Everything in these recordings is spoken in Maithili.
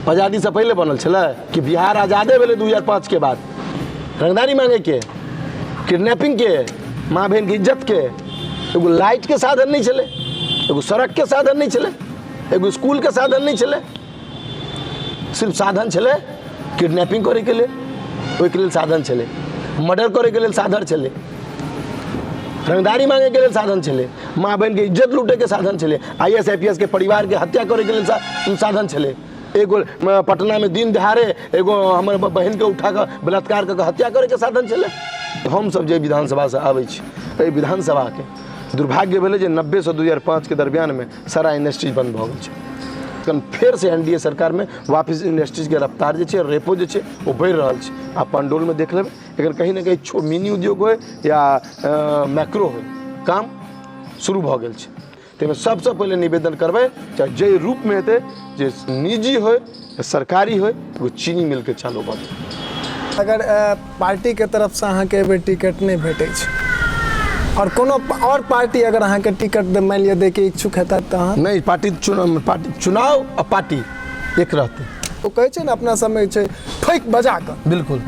आज़ादीसँ पहिले बनल छलै कि बिहार आज़ादे भेलै 2005 के बाद? रंगदारी मांगेके, किडनैपिंगके, माँ बहनके इज्जतके, एगो लाइटके साधन नहि छलै, एगो सड़कके साधन नहि छलै, एगो स्कूलके साधन नहि छलै। सिर्फ साधन छलै किडनैपिंग करैके लेल, ओहिके लेल साधन छलै, मर्डर करैके लेल साधन छलै, रंगदारी मांगेके लेल साधन छलै, माँ बहनके इज्जत लूटैके साधन छलै, I S I P S के परिवारके हत्या करैके लेल साधन छलै। एगो पटनामे दिन दहाड़े एगो हमर बहिनके उठा कऽ बलात्कार कऽ के हत्या करैके साधन छलै। हमसब जे विधानसभासँ आबै छी, एहि विधानसभाके दुर्भाग्य भेलै जे 90 से 2005 के दरमियानमे सारा इंडस्ट्रीज बंद भऽ गेल छै। तखन फेरसँ एन डी ए सरकारमे वापिस इंडस्ट्रीजके रफ्तार जे छै, रेपो जे छै, ओ बढ़ि रहल छै। आ पंडौलमे देख लेबै, एखन कहीं ने कहीं मिनी उद्योग होइ या मैक्रो होइ, काम शुरू भऽ गेल छै। ताहिमे सबसँ पहिले निवेदन करबै, चाहे जाहि रूपमे हेतै, जे निजी होइ या सरकारी होइ, एगो चीनी मिलके चालू भऽ जाय। अगर पार्टीके तरफसँ अहाँके एहि बेर टिकट नहि भेटै छै आओर कोनो आओर पार्टी अगर अहाँके टिकट मानि लिअ दैके इच्छुक हेता तऽ अहाँ? नहि, पार्टी चुनाव, पार्टी चुनाव आ पार्टी एक रहतै। ओ कहै छै ने अपना सबमे छै ठोकि बजा कऽ। बिल्कुल।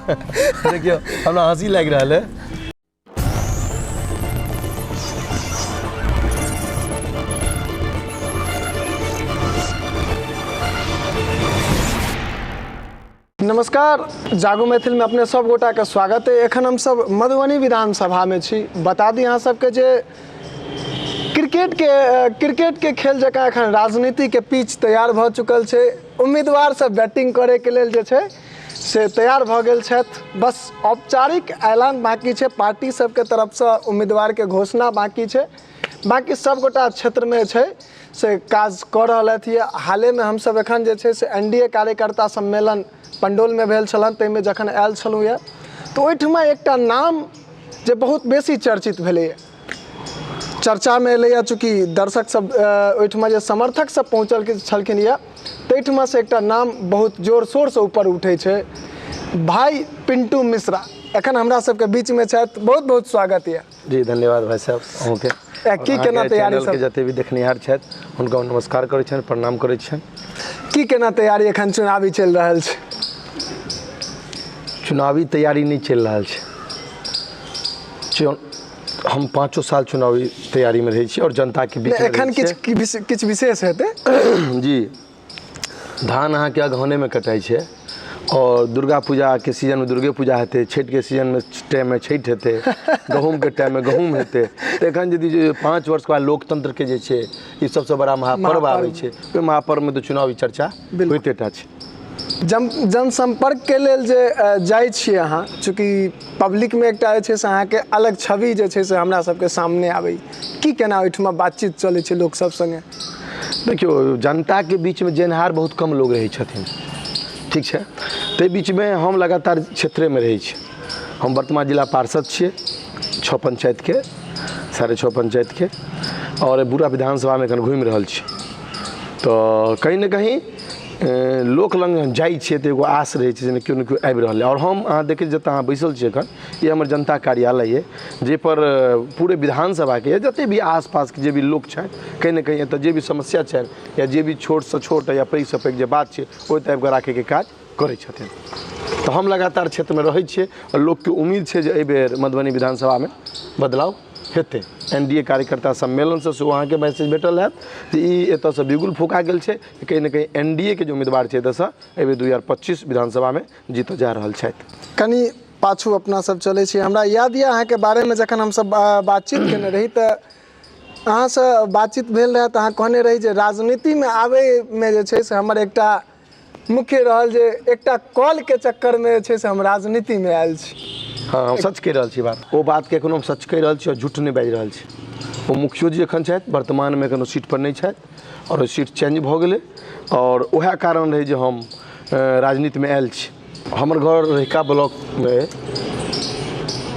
देखियौ, हमरा हँसी लागि रहल है। नमस्कार, जागो मैथिल में अपने सब गोटा के स्वागत है। एखन हम सब मधुबनी विधानसभा में छी। बता दी अहाँ सबके जे क्रिकेट के खेल जकाँ एखन राजनीति के पिच तैयार भऽ चुकल छै। उम्मीदवार सब बैटिंग करे के लेल जे छै से तैयार भऽ गेल छथि। बस औपचारिक ऐलान बाकी छै, पार्टी सबके तरफसँ उम्मीदवारके घोषणा बाकी छै। बाकी सब गोटा क्षेत्रमे छै से काज कऽ रहल हथि। हालेमे हमसब एखन जे छै से एन डी ए कार्यकर्ता सम्मेलन पंडौलमे भेल छलनि, ताहिमे जखन आयल छलहुँ यऽ तऽ ओहिठमा एकटा नाम जे बहुत बेसी चर्चित भेलैए, चर्चामे एलैए। चूँकि दर्शक सब ओहिठमा जे समर्थक सब पहुँचल छलखिन यऽ, ताहिठमा से एकटा नाम बहुत जोर शोरसँ ऊपर उठै छै, भाई पिंटू मिश्रा एखन हमरा सबके बीचमे छथि। बहुत बहुत स्वागत यऽ। जी धन्यवाद भाई साहब अहूँके। की केना तैयारी सब? जते भी देखनिहार छथि हुनका नमस्कार करै छियनि, प्रणाम करै छियनि। की केना तैयारी एखन चुनावी चलि रहल छै? चुनावी तैयारी नहि चलि रहल छै। हम 5 साल चुनावी तैयारीमे रहै छी और जनताके बीच एखन किछु विशेष हेतै? जी, धान अहाँके अगहनेमे कटाइ छै और दुर्गा पूजाके सीजनमे दुर्गे पूजा हेतै, छठिके सीजनमे टाइममे छठि हेतै, गहूँमके टाइममे गहूँम हेतै। तऽ एखन यदि जे 5 वर्षके बाद लोकतंत्रके जे छै ई सबसँ बड़ा महापर्व आबै छै, ओहि महापर्वमे तऽ चुनावी चर्चा होइते टा छै। जनसम्पर्कके लेल जे जाइ छियै अहाँ, चूँकि पब्लिकमे एकटा जे छै से अहाँके अलग छवि जे छै से हमरा सबके सामने आबै, की केना ओहिठमा बातचीत चलै छै लोक सब सङ्गे? देखियौ, जनताके बीचमे जेनहार बहुत कम लोग रहै छथिन, ठीक छै। ताहि बीचमे हम लगातार क्षेत्रेमे रहै छी। हम वर्तमान जिला पार्षद छियै 6 पंचायतके, 6.5 पंचायतके, आओर पूरा विधानसभामे एखन घुमि रहल छी। तऽ कहीं ने कहीं लोक लग जाइ छियै तऽ एगो आस रहै छै जे केओ ने केओ आबि रहल अइ। आओर हम अहाँ देखै छी जतऽ अहाँ बैसल छी एखन, ई हमर जनता कार्यालय अइ, जाहिपर पूरे विधानसभाके जतेक भी आसपासके जे भी लोक छथि, कहीं ने कहीं एतऽ जे भी समस्या छनि या जे भी छोटसँ छोट या पैघसँ पैघ जे बात छै, ओ एतऽ आबिकऽ राखैके काज करै छथिन। तऽ हम लगातार क्षेत्रमे रहै छियै आओर लोकके उम्मीद छै जे एहिबेर मधुबनी विधानसभामे बदलाव हेतै। एन डी ए कार्यकर्ता सम्मेलनसँ सेहो अहाँके मैसेज भेटल हैत जे ई एतऽसँ बिगुल फूका गेल छै, कहीं ने कहीं एन डी ए के जे उम्मीदवार छै एतऽसँ एहिबेर 2025 विधानसभामे जीतऽ जा रहल छथि। कनि पाछू अपना सब चलै छी। हमरा याद यऽ अहाँके बारेमे जखन हमसब बातचीत केने रही तऽ अहाँसँ बातचीत भेल रहए तऽ अहाँ कहने रही जे राजनीतिमे आबैमे जे छै से हमर एकटा मुख्य रहल जे एकटा कॉलके चक्करमे जे छै से हम राजनीतिमे आयल छी। हाँ, हम सच कहि रहल छी बात, ओ बातके एखनो हम सच कहि रहल छी और झूठ नहि बाजि रहल छी। ओ मुखियो जी एखन छथि, वर्तमानमे एखन ओ सीटपर नहि छथि और ओ सीट चेंज भऽ गेलै और वएह कारण रहै जे हम राजनीतिमे आयल छी। हमर घर रहिका ब्लॉकमे अइ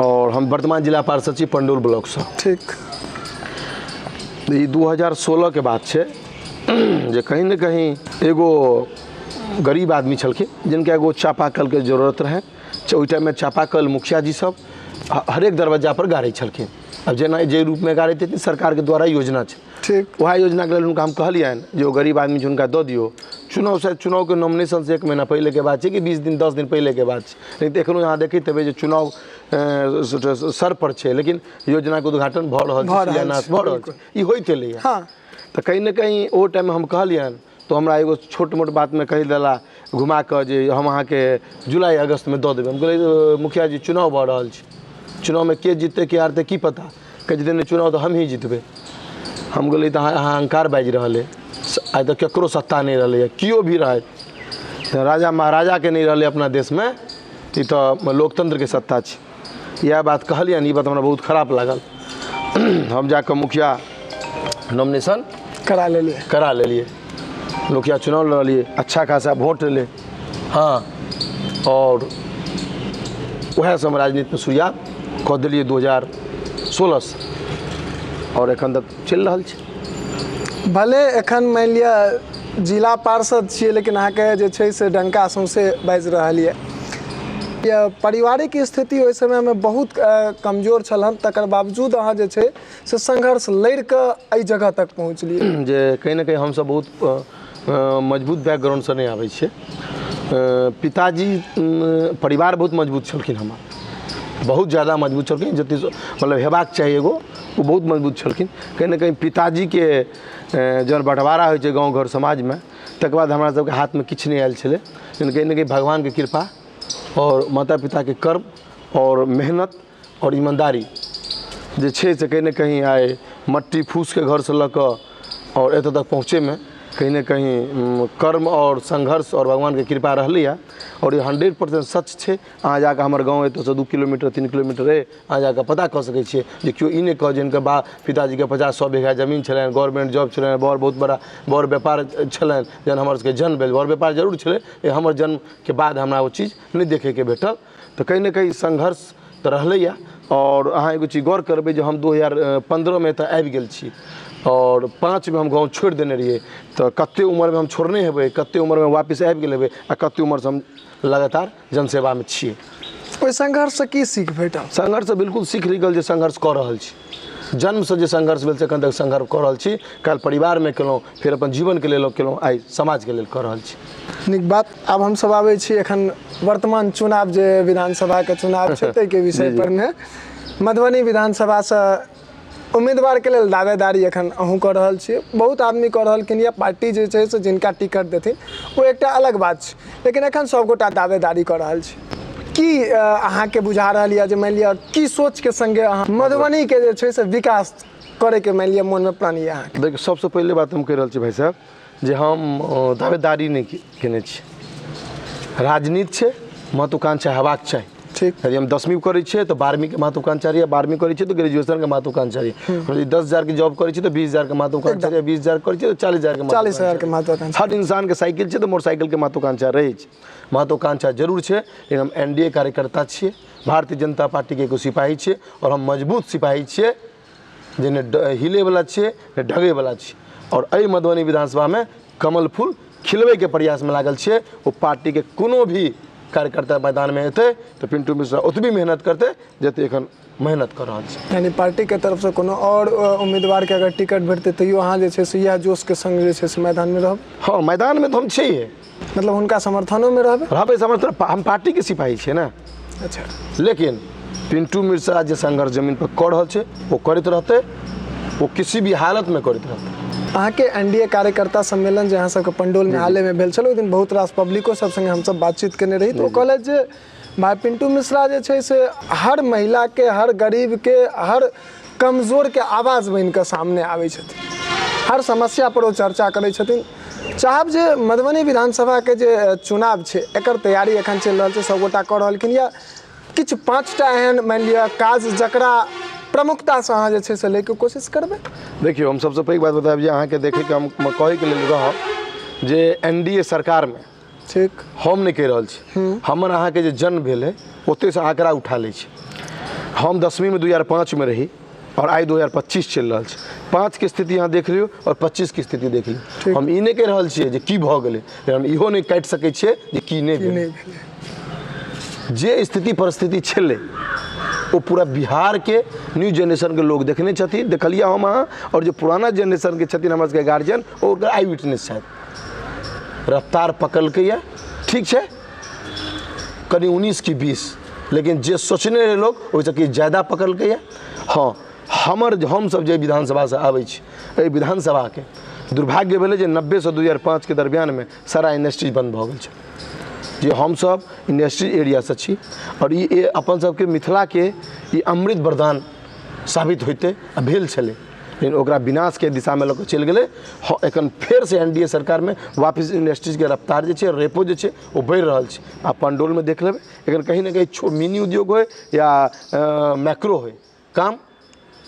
और हम वर्तमान जिला पार्षद छी पंडौल ब्लॉकसँ। ठीक। ई 2016 के बात छै जे कहीं ने कहीं एगो गरीब आदमी छलखिन जिनका एगो चापाकलके जरूरत रहनि। ओहि टाइममे चापाकल मुखिया जी सब हरेक दरवाजापर गाड़ै छलखिन। आब जेना जे रूपमे गाड़ैत हेथिन, सरकारके द्वारा योजना छै, ठीक, वएह योजनाके लेल हुनका हम कहलियनि जे ओ गरीब आदमी छै, हुनका दऽ दियौ। चुनाव, शायद चुनावके नॉमिनेशनसँ 1 महीना पहिलेके बात छै कि 20 दिन 10 दिन पहिलेके बात छै, लेकिन एखनो अहाँ देखैत हेबै जे चुनाव सर पर छै, लेकिन योजनाके उद्घाटन भऽ रहल छै, शिलान्यास भऽ रहल छै, ई होइत एलैए। तऽ कहीं ने कहीं ओ टाइममे हम कहलियनि तऽ हमरा एगो छोट मोट बातमे कहि देला घुमा कऽ जे हम अहाँके जुलाई अगस्तमे दऽ देबै। हम कहलियै मुखिया जी चुनाव भऽ रहल छै, चुनावमे के जीततै के हारतै की पता, कहै छथिन नहि चुनाव तऽ हमही जीतबै। हम कहलियै तऽ अहाँ अहंकार बाजि रहल अइ, आइ तक ककरो सत्ता नहि रहलैए, केओ भी रहथि, राजा महाराजाके नहि रहलै अपना देशमे, ई तऽ लोकतन्त्रके सत्ता छै। इएह बात कहलियनि, ई बात हमरा बहुत खराब लागल। हम जाकऽ मुखिया नॉमिनेशन करा लेलियै, करा लेलियै, मुखिया चुनाव लड़लियै, अच्छा खासा वोट एलै। हाँ, आओर उएहसँ हम राजनीतिमे शुरुआत कऽ देलियै 2016, आओर एखन तक चलि रहल छै। भले एखन मानि लिअ जिला पार्षद छियै, लेकिन अहाँके जे छै से डंका सौँसे बाजि रहल यऽ। पारिवारिक स्थिति ओहि समयमे बहुत कमजोर छल हन, तकर बावजूद अहाँ जे छै से संघर्ष लड़ि कऽ एहि जगह तक पहुँचलियै। जे कहीं ने कहीं हमसब बहुत मजबूत बैकग्राउंडसँ नहि आबै छियै। पिताजी परिवार बहुत मजबूत छलखिन, हमर बहुत ज़्यादा मजबूत छलखिन, जते मतलब हेबाक चाही एगो, ओ बहुत मजबूत छलखिन। कहीं ने कहीं पिताजीके जहन बँटवारा होइ छै गाँव घर समाजमे, तकर बाद हमरा सबके हाथमे किछु नहि आयल छलै, लेकिन कहीं ने कहीं भगवानके कृपा और माता पिताके कर्म और मेहनत और ईमानदारी जे छै से कहीं ने कहीं आइ मट्टी फूसके घरसँ लऽ कऽ और एतऽ तक पहुँचैमे कहीं ने कहीं कर्म और संघर्ष और भगवानके कृपा रहलैए। और ई 100% सच छै। अहाँ जाकऽ हमर गाँव एतऽसँ 2 किलोमीटर 3 किलोमीटर अइ, अहाँ जाकऽ पता कऽ सकै छियै जे केओ ई नहि कहत जे हिनकर बा पिताजीके 50-100 बीघा जमीन छलनि, गवर्नमेंट जॉब छलनि, बड़ बहुत बड़ा बड़ व्यापार छलनि, जहन हमर सबके जन्म भेल। बड़ व्यापार जरूर छलै, हमर जन्मके बाद हमरा ओ चीज नहि देखैके भेटल। तऽ कहीं ने कहीं संघर्ष तऽ रहलैए। और अहाँ एगो चीज गौर करबै जे हम 2015मे एतऽ आबि गेल छी और 5मे हम गाँव छोड़ि देने रहियै, तऽ कते उमरमे हम छोड़ने हेबै, कते उमरमे वापिस आबि गेल हेबै, आ कते उमरसँ हम लगातार जनसेवामे छियै। ओहि संघर्षसँ की सीख भेटल? संघर्षसँ बिल्कुल सीख निकल जे संघर्ष कऽ रहल छी, जन्मसँ जे संघर्ष भेल से एखन तक संघर्ष कऽ रहल छी। काल्हि परिवारमे केलहुँ, फेर अपन जीवनके लेल केलहुँ, आइ समाजके लेल कऽ रहल छी। नीक बात। आब हमसब आबै छी एखन वर्तमान चुनाव जे विधानसभाके चुनाव छै ताहिके विषय पर मे। मधुबनी विधानसभासँ उम्मीदवारके लेल दावेदारी एखन अहूँ कऽ रहल छियै, बहुत आदमी कऽ रहलखिन यऽ। पार्टी जे छै से जिनका टिकट देथिन ओ एकटा अलग बात छै, लेकिन एखन सबगोटा दावेदारी कऽ रहल छै। की अहाँके बुझा रहल यऽ जे मानि लिअ की सोचके सङ्गे अहाँ मधुबनीके जे छै से विकास करैके मानि लिअ मोनमे प्रण यऽ अहाँके? देखियौ, सबसँ पहिले बात हम कहि रहल छी भाइ साहब जे हम दावेदारी नहि केने छी। राजनीति छै, महत्वाकांक्षा हेबाक चाही। ठीक। यदि हम 10वीं करै छियै तऽ 12वींके महत्वाकांक्षा रहैए, 12वीं करै छियै तऽ ग्रेजुएशनके महत्वाकांक्षा रहैए, यदि 10,000के जॉब करै छियै तऽ 20,000के महत्वाकांक्षा रहैए, 20,000 करै छियै तऽ 40,000के, 40,000के महत्वाकांक्षा। हर इंसानके साइकिल छै तऽ मोटरसाइकिलके महत्वाकांक्षा रहै छै। महत्वाकांक्षा जरूर छै, लेकिन हम NDA कार्यकर्ता छियै, भारतीय जनता पार्टीके एगो सिपाही छियै, और हम मजबूत सिपाही छियै जे नहि हिलैवला छियै नहि ढगैवला छियै। और एहि मधुबनी विधानसभामे कमल फूल खिलबैके प्रयासमे लागल छियै। ओ पार्टीके कोनो भी कार्यकर्ता मैदानमे एतै तऽ पिंटू मिश्रा ओतबी मेहनत करतै जते एखन मेहनत कऽ रहल छै। यानी पार्टीके तरफसँ कोनो आओर उम्मीदवारके अगर टिकट भेटतै तैयो अहाँ जे छै से इएह जोशके संग जे छै से मैदानमे रहब? हँ, मैदानमे तऽ हम छियै, मतलब हुनका समर्थनोमे रहबै? रहबै समर्थन, हम पार्टीके सिपाही छियै ने। अच्छा। लेकिन पिंटू मिश्रा जे संघर्ष जमीन पर कऽ रहल छै ओ करैत रहतै, ओ किसी भी हालतमे करैत रहतै। अहाँके NDA कार्यकर्ता सम्मेलन जे अहाँ सबके पंडौलमे हालेमे भेल छल, ओहि दिन बहुत रास पब्लिको सब संगे हमसब बातचीत केने रही, तऽ ओ कहलथि जे भाइ पिंटू मिश्रा जे छै से हर महिलाके, हर गरीबके, हर कमजोरके आवाज बनिकऽ सामने आबै छथिन, हर समस्या पर ओ चर्चा करै छथिन। चाहब जे मधुबनी विधानसभाके जे चुनाव छै एकर तैयारी एखन चलि रहल छै, सबगोटा कऽ रहलखिन या किछु 5टा एहन मानि लिअ काज जकरा प्रमुखतासँ अहाँ जे छै से लैके कोशिश करबै? देखियौ, हम सबसँ पैघ बात बतायब जे अहाँके देखैके हम कहैके लेल रहब जे NDA सरकारमे ठीक हम नहि कहि रहल छी, हमर अहाँके जे जन्म भेल है ओतहिसँ आंकड़ा उठा लै छी। हम 10वींमे 2005मे रही और आइ 2025 चलि रहल छै। 5के स्थिति अहाँ देख लियौ और 25के स्थिति देख लियौ। हम ई नहि कहि रहल छियै जे की भऽ गेलै, लेकिन हम इहो नहि काटि सकै छियै जे की नहि भेलै। जे स्थिति परिस्थिति छलै ओ पूरा बिहारके न्यू जेनरेशनके लोग देखने छथिन, देखलियै हम अहाँ, और जे पुराना जेनरेशनके छथिन हमर सबके गार्जियन, ओ ओकर आई विटनेस छथि। रफ्तार पकड़लकैए। ठीक छै, कनि 19 की 20, लेकिन जे सोचने रहै लोक ओहिसँ किछु ज्यादा पकड़लकैए। हँ, हमर हमसभ जे विधानसभासँ आबै छी, एहि विधानसभाके दुर्भाग्य भेलै जे 90 से 2005 के दरमियानमे सारा इंडस्ट्रीज बन्द भऽ गेल छै। जे हमसभ इंडस्ट्री एरियासँ छी आओर ई अपन सबके मिथिलाके ई अमृत वरदान साबित होइते आ भेल छलै, लेकिन ओकरा विनाशके दिशामे लऽ कऽ चलि गेलै। हँ, एखन फेरसँ NDA सरकारमे वापिस इंडस्ट्रीजके रफ्तार जे छै, रेपो जे छै, ओ बढ़ि रहल छै। आ पंडौलमे देख लेबै, एखन कहीं ने कहीं मिनी उद्योग होइ या मैक्रो होइ, काम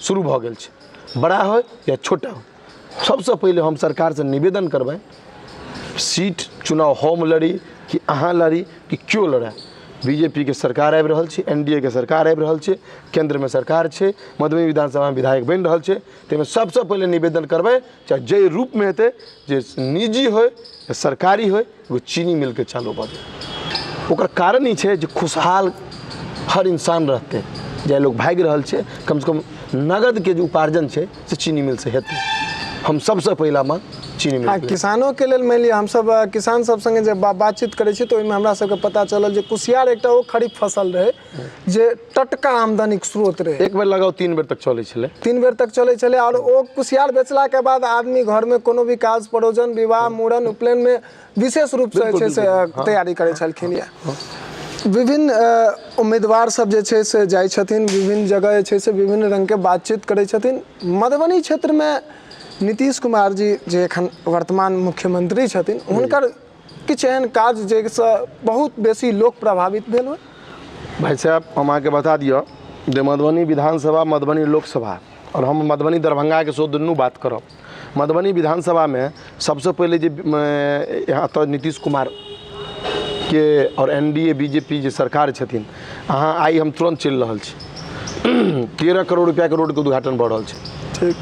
शुरू भऽ गेल छै, बड़ा होइ या छोटा होइ। सबसँ पहिले हम सरकारसँ निवेदन करबै, सीट चुनाव हम लड़ी कि अहाँ लड़ी कि केओ लड़ै, बीजेपीके सरकार आबि रहल छै, NDA के सरकार आबि रहल छै, केन्द्रमे सरकार छै, मधुबनी विधानसभामे विधायक बनि रहल छै, ताहिमे सबसँ पहिले निवेदन करबै, चाहे जाहि रूपमे हेतै, जे निजी होइ या सरकारी होइ, एगो चीनी मिलके चालू भऽ जाय। ओकर कारण ई छै जे खुशहाल हर इंसान रहतै। जे लोक भागि रहल छै, कमसँ कम नगदके जे उपार्जन छै से चीनी मिलसँ हेतै। हम सबसँ पहिला मांग चीनी मिल। किसानोके लेल मानि लिअ, हमसब किसान सब संगे जे बातचीत करै छी तऽ ओहिमे हमरा सबके पता चलल जे कुसियार एकटा ओ खरीफ फसल रहै जे टटका आमदनीके स्रोत रहै। एक बेर लगाउ 3 बेर तक चलै छलै। 3 बेर तक चलै छलै। आओर ओ कुसियार बेचलाके बाद आदमी घरमे कोनो भी काज परोजन, विवाह, मूड़न, उपनयनमे विशेष रूपसँ जे छै से तैयारी करै छलखिन। यऽ विभिन्न उम्मीदवार सब जे छै से जाइ छथिन, विभिन्न जगह जे छै से विभिन्न रङ्गके बातचीत करै छथिन। मधुबनी क्षेत्रमे नीतीश कुमार जी जे एखन वर्तमान मुख्यमंत्री छथिन, हुनकर किछु एहन काज जाहिसँ बहुत बेसी लोक प्रभावित भेल होइ? भाई साहब, हम अहाँके बता दिअ जे मधुबनी विधानसभा, मधुबनी लोकसभा आओर हम मधुबनी दरभंगाके सेहो दुनू बात करब। मधुबनी विधानसभामे सबसँ पहिले जे एतऽ नीतीश कुमार के आओर NDA BJP जे सरकार छथिन, अहाँ आइ हम तुरन्त चलि रहल छी, 13 करोड़ रुपैआके रोडके उद्घाटन भऽ रहल छै। ठीक।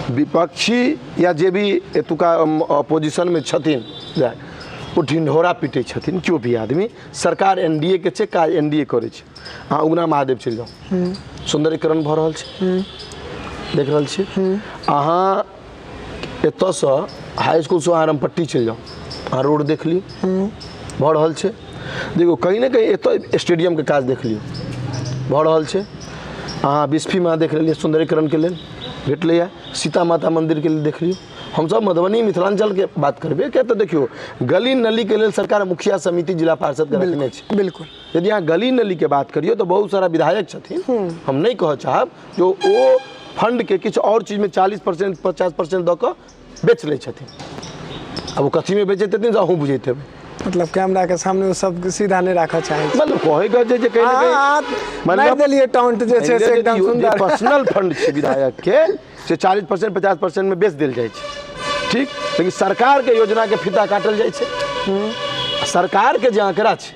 विपक्षी या जे भी एतुका अपोजिशनमे छथिन, ओ ढिंढोरा पीटै छथिन केओ भी आदमी, सरकार NDA के छै, काज NDA करै छै। अहाँ उगना महादेव चलि जाउ, सौन्दर्यीकरण भऽ रहल छै, देख रहल छी। अहाँ एतऽसँ हाई स्कूलसँ अहाँ रामपट्टी चलि जाउ, अहाँ रोड देख लियौ, भऽ रहल छै। देखियौ, कहीं ने कहीं एतऽ स्टेडियमके काज देख लियौ, भऽ रहल छै। अहाँ बिस्फीमे देख लेलियै, सौन्दर्यीकरणके लेल भेटलैए। सीता माता मन्दिरके लेल देख लियौ। हमसब मधुबनी मिथिलाञ्चलके बात करबै, किया तऽ देखियौ, गली नलीके लेल सरकार मुखिया समिति जिला पार्षदके रखने छै। बिल्कुल। यदि अहाँ गली नलीके बात करियौ तऽ बहुत सारा विधायक छथिन, हम नहि कहऽ चाहब, जो ओ फंडके किछु आओर चीजमे 40% 50% दऽ कऽ बेच लै छथिन। आब ओ कथीमे बेचैत हेथिन से अहूँ बुझैत हेबै। मतलब कैमरा के सामने ओ सब सीधा नहि राखऽ चाहै छै। मतलब कहैके छै जे कहीं ने कहीं मारि देलियै टाउंट जे छै से एकदम सुन्दर। पर्सनल फंड छै विधायक के, से 40% 50% में बेच देल जाइ छै, ठीक। लेकिन सरकार के योजना के फीता काटल जाइ छै। सरकार के जे आंकड़ा छै,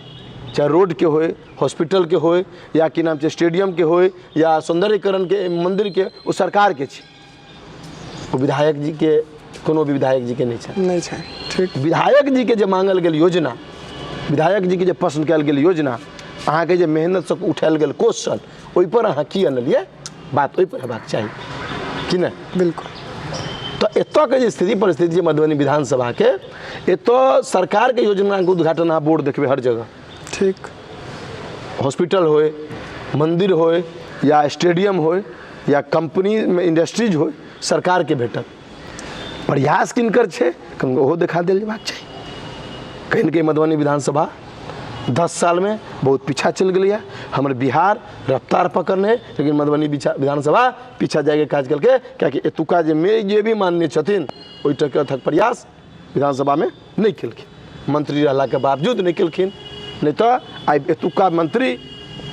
चाहे रोड के होय, हॉस्पिटल के होय, या की नाम छै स्टेडियम के होय, या सौंदर्यीकरण के मंदिर के, ओ सरकार के छै, ओ विधायक जी के, कोनो भी विधायक जी के नहि छै। नहि छै, ठीक। विधायक जी के जे मांगल गेल योजना, विधायक जी के जे पसंद कयल गेल योजना, अहाँके जे मेहनतसँ उठायल गेल क्वेश्चन, ओहिपर अहाँ की अनलियै, बात ओहिपर हेबाक चाही कि नहि? बिल्कुल। तऽ एतऽके जे स्थिति परिस्थिति छै मधुबनी विधानसभाके, एतऽ सरकारके योजनाके उद्घाटन अहाँ बोर्ड देखबै हर जगह। ठीक। हॉस्पिटल होय, मंदिर होय, या स्टेडियम होय, या कंपनी में इंडस्ट्रीज होय, सरकारके भेटत। प्रयास किनकर छै, कनि ओहो देखा देल जेबाक चाही। कहीं ने कहीं मधुबनी विधानसभा 10 सालमे बहुत पीछा चलि गेलैए। हमर बिहार रफ्तार पकड़ने, लेकिन मधुबनी विधानसभा पीछा जाइके काज केलकै, कियाकि एतुका जे मे जे भी माननीय छथिन ओहि तरहके अथक प्रयास विधानसभामे नहि केलखिन, मंत्री रहलाके बावजूद नहि केलखिन। नहि तऽ आइ एतुका मंत्री,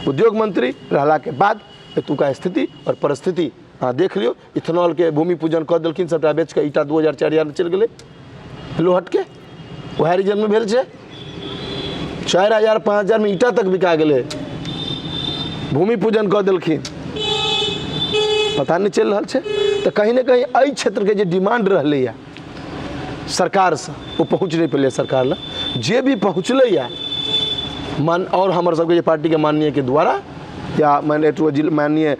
उद्योग मंत्री रहलाके बाद एतुका स्थिति और परिस्थिति अहाँ देख लियौ। इथेनॉलके भूमि पूजन कऽ देलखिन, सबटा बेच कऽ ईटा 2000 4000 मे चलि गेलै लोहटके, वएह रीजनमे भेल छै। 4000 5000 मे ईटा तक बिका गेलै, भूमि पूजन कऽ देलखिन, पता नहि चलि रहल छै। तऽ कहीं ने कहीं एहि क्षेत्रके जे डिमांड रहलैए सरकारसँ, ओ पहुँच नहि पेलै सरकार लग। जे भी पहुँचलैए मान और हमर सबके जे पार्टीके माननीयके द्वारा या मानि माननीय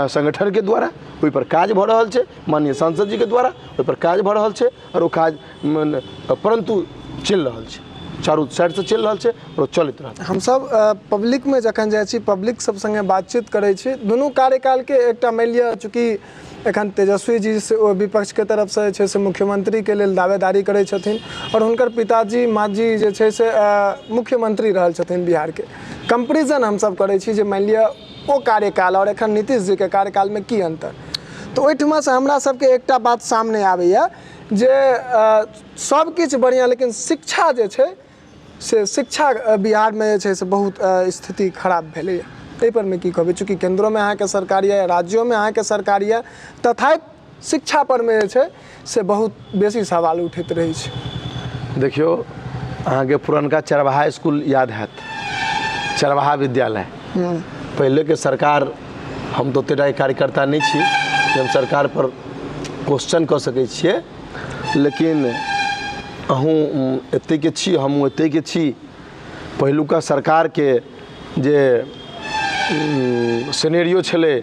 संगठनके द्वारा ओहिपर काज भऽ रहल छै, माननीय सांसद जीके द्वारा ओहिपर काज भऽ रहल छै, आओर ओ काज परन्तु चलि रहल छै, चारू साइडसँ चलि रहल छै आओर चलैत रहत। हमसब पब्लिकमे जखन जाइ छी, पब्लिक सब सङ्गे बातचीत करै छी, दुनू कार्यकालके एकटा मानि लिअ, चूँकि एखन तेजस्वी जी से ओ विपक्षके तरफसँ जे छै से मुख्यमंत्रीके लेल दावेदारी करै छथिन आओर हुनकर पिताजी माँजी जे छै से मुख्यमंत्री रहल छथिन बिहारके। कम्पेरिजन हमसब करै छी जे मानि लिअ ओ कार्यकाल आओर एखन नीतीश जीके कार्यकालमे की अन्तर, तऽ ओहिठुमासँ हमरा सबके एकटा बात सामने आबैए जे सब किछु बढ़िआँ, लेकिन शिक्षा जे छै से शिक्षा बिहारमे जे छै से बहुत स्थिति खराब भेलैए। एहिपर मे की कहबै? चूँकि केन्द्रोमे अहाँके सरकार यऽ, राज्योमे अहाँके सरकार यऽ, तथापि शिक्षापर मे जे छै से बहुत बेसी सवाल उठैत रहै छै। देखियौ, अहाँके पुरनका चरवाहा इसकुल याद हैत, चरवाहा विद्यालय। पहिलेके सरकार, हम तऽ ओतेक कार्यकर्ता नहि छी जे हम सरकारपर क्वेश्चन कऽ सकै छियै, लेकिन अहूँ एतहिके छी, हमहूँ एतहिके छी। पहिलुका सरकारके जे सिनेरियो छलै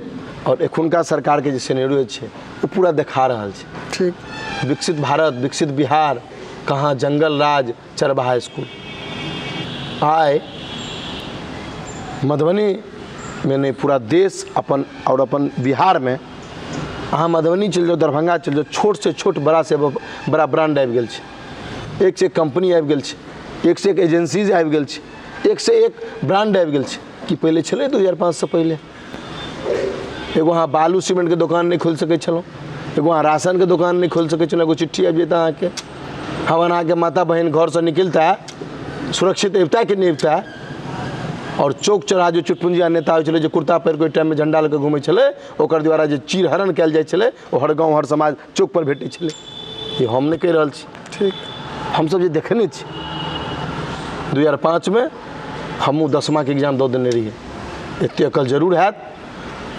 आओर एखुनका सरकारके जे सिनेरियो छै, ओ पूरा देखा रहल छै। ठीक। विकसित भारत, विकसित बिहार कहाँ, जंगल राज, चरवाहा इसकुल। आइ मधुबनीमे नहि, पूरा देश अपन आओर अपन बिहारमे, अहाँ मधुबनी चलि जाउ, दरभंगा चलि जाउ, छोटसँ छोट, बड़ासँ बड़ा ब्रांड आबि गेल छै, एकसँ एक कम्पनी आबि गेल छै, एकसँ एक एजेंसीज आबि गेल छै, एकसँ एक ब्रांड आबि गेल छै। कि पहिले छलै? 2005सँ पहिले एगो अहाँ बालू सीमेंटके दोकान नहि खोलि सकै छलहुँ, एगो अहाँ राशनके दोकान नहि खोलि सकै छलहुँ, एगो चिट्ठी आबि जैतै अहाँके। हमर अहाँके माता बहिन घरसँ निकलता सुरक्षित अबिता कि नहि अबिता? आओर चौक चौराहा जे चुटपुंजिया नेता होइ छलै, जे कुर्ता पहिर कऽ ओहि टाइममे झण्डा लऽ कऽ घुमै छलै, ओकर द्वारा जे चीरहरण कयल जाइ छलै, ओ हर गाँव हर समाज चौकपर भेटै छलै। ई हम नहि कहि रहल छी। ठीक। हमसब जे देखने छी, 2005मे हमहूँ 10माके एग्जाम दऽ देने रहियै, एतेक अकल जरूर हैत।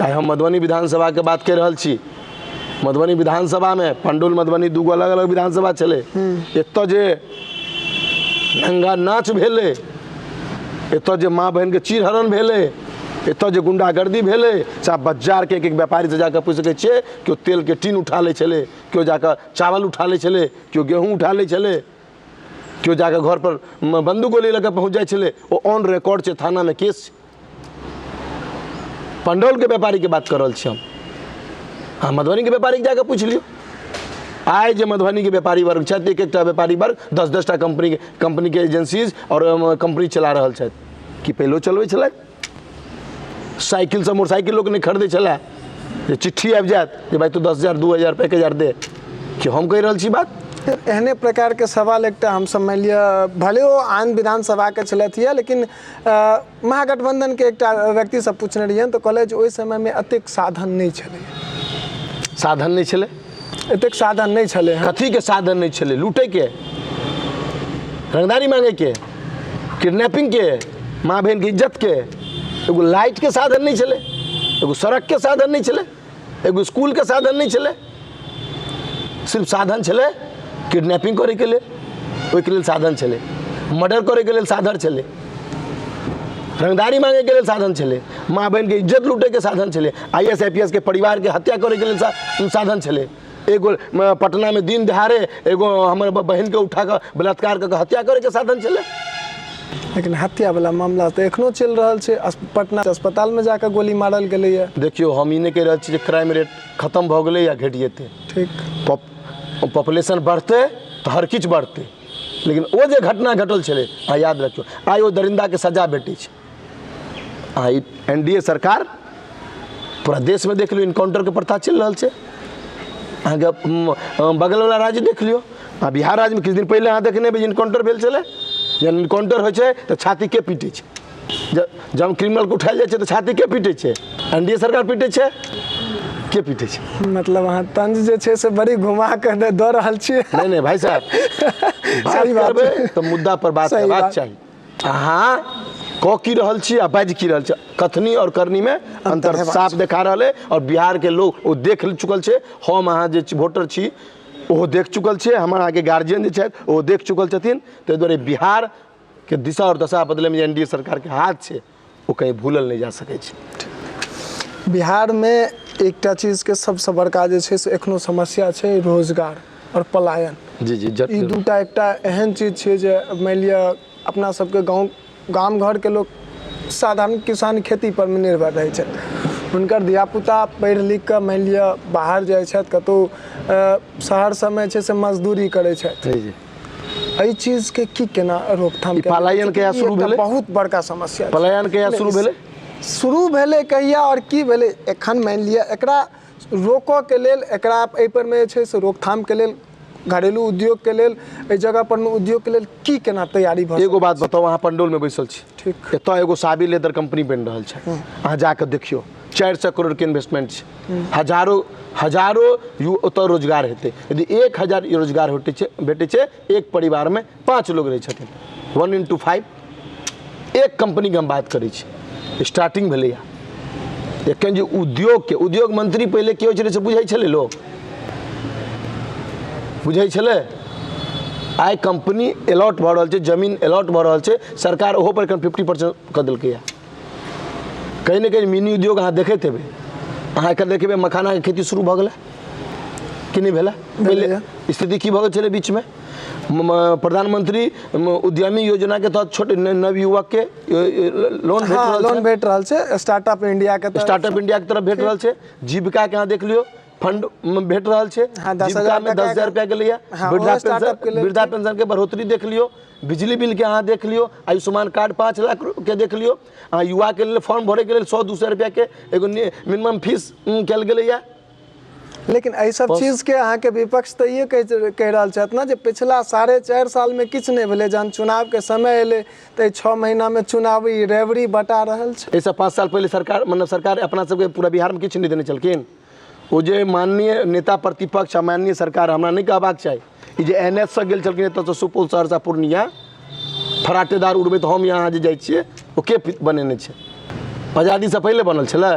आइ हम मधुबनी विधानसभाके बात कहि रहल छी। मधुबनी विधानसभामे पंडौल मधुबनी दूगो अलग अलग विधानसभा छलै। एतऽ जे नंगा नाच भेलै, एतऽ जे माँ बहिनके चीरहरण भेलै, एतऽ जे गुंडागर्दी भेलै, चाहे बाजारके एक एक व्यापारीसँ जाकऽ पूछि सकै छियै, केओ तेलके टीन उठा लै छलै, केओ जाकऽ चावल उठा लै छलै, केओ गेहूँ उठा लै छलै, केओ जाकऽ घरपर बन्दूक गोली लऽ कऽ पहुँच जाइ छलै। ओ ऑन रिकॉर्ड छै, थानामे केस छै। पंडौलके व्यापारीके बात कऽ रहल छी हम। अहाँ मधुबनीके व्यापारीके जाकऽ पूछि लियौ। आइ जे मधुबनीके व्यापारी वर्ग छथि, एक एकटा व्यापारी वर्ग 10-10 टा कम्पनीके एजेंसीज आओर कम्पनी चला रहल छथि। कि पहिलो चलबै छलथि? साइकिलसँ मोटरसाइकिल लोक नहि खरीदै छलै जे चिट्ठी आबि जायत जे भाइ तू 10,000, 2,000, 1,000 दे। कि हम कहि रहल छी बात? एहने प्रकारके सवाल एकटा हमसब मानि लिअ, भले ओ आन विधानसभाके छलथि यऽ, लेकिन महागठबंधनके एकटा व्यक्तिसँ पूछने रहियनि तऽ कहलथि जे ओहि समयमे एतेक साधन नहि छलै। साधन नहि छलै? एतेक साधन नहि छलै हँ। कथीके साधन नहि छलै? लूटैके, रंगदारी मांगैके, किडनैपिंगके, माँ बहिनके इज्जतके। एगो लाइटके साधन नहि छलै, एगो सड़कके साधन नहि छलै, एगो इसकुलके साधन नहि छलै। सिर्फ साधन छलै किडनैपिंग करैके लेल, ओहिके लेल साधन छलै, मर्डर करैके लेल साधन छलै, रंगदारी मांगैके लेल साधन छलै, माँ बहिनके इज्जत लूटैके साधन छलै, I S I P S के परिवारके हत्या करैके लेल साधन छलै। एगो पटनामे दिन दहाड़े एगो हमर बहिनके उठा कऽ बलात्कार कऽ के हत्या करैके साधन छलै। लेकिन हत्या वाला मामला तऽ एखनो चलि रहल छै। पटना अस्पतालमे जाकऽ गोली मारल गेलैए। देखियौ, हम ई नहि कहि रहल छी जे क्राइम रेट खतम भऽ गेलै या घटि जेतै। ठीक। पॉपुलेशन बढ़तै तऽ हर किछु बढ़तै, लेकिन ओ जे घटना घटल छलै, अहाँ याद रखियौ, आइ ओ दरिन्दाके सजा भेटै छै। आइ एन डी ए सरकार पूरा देशमे देख लियौ, इनकाउंटरके प्रथा चलि रहल छै। अहाँके बगलवला राज्य देख लियौ आ बिहार राज्यमे किछु दिन पहिले अहाँ देखने हेबै जे इनकाउंटर भेल छलै। जहन इनकाउंटर होइ छै तऽ छातीके पीटै छै, जब क्रिमिनलके उठायल जाइ छै तऽ छातीके पीटै छै? एन डी ए सरकार पीटै छै? के पीटै छै? मतलब अहाँ तंज जे छै से बड़ी घुमा कऽ दऽ रहल छियै। नहि नहि भाइ साहब, बात सही बात करबै छै। तऽ मुद्दा पर बात सही हेबाक बात। चाही। अहाँ कऽ की रहल छी आ बाजि की रहल छी, कथनी आओर करनीमे अन्तर हेबाक साफ देखा रहल अइ आओर बिहारके लोक ओ देख चुकल छै। हम अहाँ जे वोटर छी ओहो देख चुकल छै, हमर अहाँके गार्जियन जे छथि ओहो देख चुकल छथिन। ताहि दुआरे बिहारके दिशा आओर दशा बदलैमे जे एन डी ए सरकारके हाथ छै, ओ कहीं भूलल नहि जा सकै छै। बिहारमे एकटा चीजके सबसँ बड़का जे छै से एखनो समस्या छै, रोजगार। आओर पलायन। जी जी, ई दूटा एकटा एहन चीज छै जे मानि लिअ अपना सबके गाँव गाम घरके लोक साधारण किसान खेती पर मे निर्भर रहै छथि। हुनकर धियापुता पढ़ि लिख कऽ मानि लिअ बाहर जाइ छथि, कतहु शहर सबमे छै से मजदूरी करै छथि। जी जी। एहि चीजके की केना रोकथाम ई पलायन कहिया शुरू भेलै? बहुत बड़का समस्या छै। पलायन कहिया शुरू भेलै? शुरू भेलै कहिया आओर की भेलै? एखन मानि लिअ एकरा रोकऽके लेल, एकरा एहिपर मे जे छै से रोकथामके लेल, घरेलू उद्योगके लेल, एहि जगह पर मे उद्योगके लेल की केना तैयारी भऽ एगो बात बताउ, अहाँ पंडौलमे बैसल छी, ठीक, एतऽ एगो साबी लेदर कंपनी बनि रहल छै, अहाँ जाकऽ देखियौ, 400 करोड़ के इन्वेस्टमेंट छै, हजारो हजारो यू ओतऽ रोजगार हेतै। यदि 1000 रोजगार भेटै छै, भेटै छै, एक परिवारमे 5 लोग रहै छथिन, 1 इंटू 5, एक कंपनीके हम बात करै छी, स्टार्टिंग भेलैए। एखन जे उद्योगके उद्योग मंत्री पहिले की होइ छलै से बुझै छलै लोक? बुझै छलै? आइ कंपनी अलॉट भऽ रहल छै, जमीन अलॉट भऽ रहल छै, सरकार ओहो पर एखन 50% कऽ देलकैए। कहीं ने कहीं मिनी उद्योग अहाँ देखैत हेबै, अहाँ एखन देखेबै मखानाके खेती शुरू भऽ गेलै कि नहि भेलै? पहिले स्थिति की भऽ गेल छलै बीचमे? प्रधानमंत्री उद्यमी योजना के तहत छोट नवयुवक के लोन भेट रहल लोन भेट रहल छै, स्टार्टअप इंडिया के स्टार्टअप इंडिया के तरफ भेट रहल छै, जीविका के अहाँ देख लियौ फंड भेट रहल छै, जीविका में 10,000 रुपया गेलैया, वृद्धा पेंशन, वृद्धा पेंशन के बढ़ोतरी देख लियौ, बिजली बिल के अहाँ देख लियौ, आयुष्मान कार्ड 5 लाख के देख लियौ, अहाँ युवा के लेल फॉर्म भरे के लेल 100-200 रुपया के एगो मिनिमम फीस कयल गेलैया। लेकिन एहि सब चीजके अहाँके विपक्ष तऽ इहे कहि रहल छथि ने जे पिछला 4.5 सालमे किछु नहि भेलै, जहन चुनावके समय एलै तऽ एहि 6 महीनामे चुनावी रेवड़ी बटा रहल छै। एहिसँ 5 साल पहिले सरकार, मतलब सरकार अपना सबके पूरा बिहारमे किछु नहि देने छलखिन। ओ जे माननीय नेता प्रतिपक्ष आ माननीय सरकार, हमरा नहि कहबाक चाही, ई जे एन एच सँ गेल छलखिन एतऽसँ सुपौल, सहरसा, पूर्णिया फराटेदार उड़बैत हम यहाँ जे जाइ छियै ओ के बनेने छै? आजादीसँ पहिले बनल छलै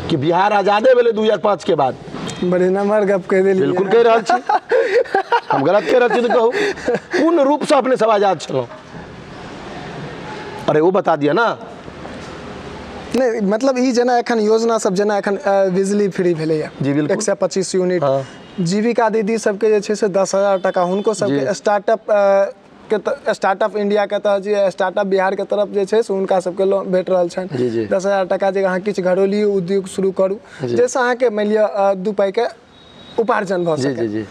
कि बिहार आजादे भेलै 2005 के बाद? बड़ी नम्हर गप कहि देलियै। बिल्कुल कहि रहल छी, हम गलत कहि रहल छी तऽ कहू कोन रूपसँ अपने सब आजाद छलहुँ? अरे ओ बता दिअ ना। नहि मतलब ई जेना एखन योजना सब, जेना एखन बिजली फ्री भेलैए, जी बिल्कुल, 125 यूनिट, जीविका दीदी सबके जे छै से 10,000 टाका हुनको सबके स्टार्टअप के, स्टार्टअप इंडिया के तहत जे स्टार्टअप बिहार के तरफ जे छै से हुनका सबके लोन भेट रहल छनि 10,000 टाका, जे अहाँ किछु घरेलू उद्योग शुरू करू जाहिसँ अहाँके मानि लिअ 2 पाइके उपार्जन भऽ सकै।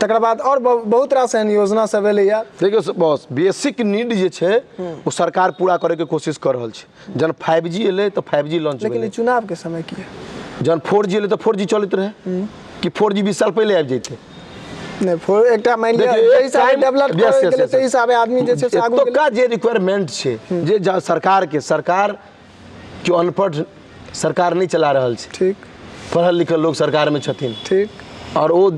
तकर बाद आओर बहुत रास एहन योजना सब एलैए। देखियौ बॉस, बेसिक नीड जे छै ओ सरकार पूरा करैके कोशिश कऽ रहल छै। जहन 5G एलै तऽ 5G launch, लेकिन चुनाव के समय की? जहन 4G एलै तऽ 4G चलैत रहै कि 4G 20 साल पहिले आबि जैतै? नहि, फोर एकटा मानि लिअ जै हिसाबे डेवलप करैत गेलै ताहि हिसाबे आदमी जे छै से आगू गेलै। एतुका जे रिक्वायरमेंट छै जे सरकार के, सरकार केओ अनपढ़ सरकार नहि चला रहल छै, ठीक, पढ़ल लिखल लोग सरकार में छथिन, ठीक, और ओ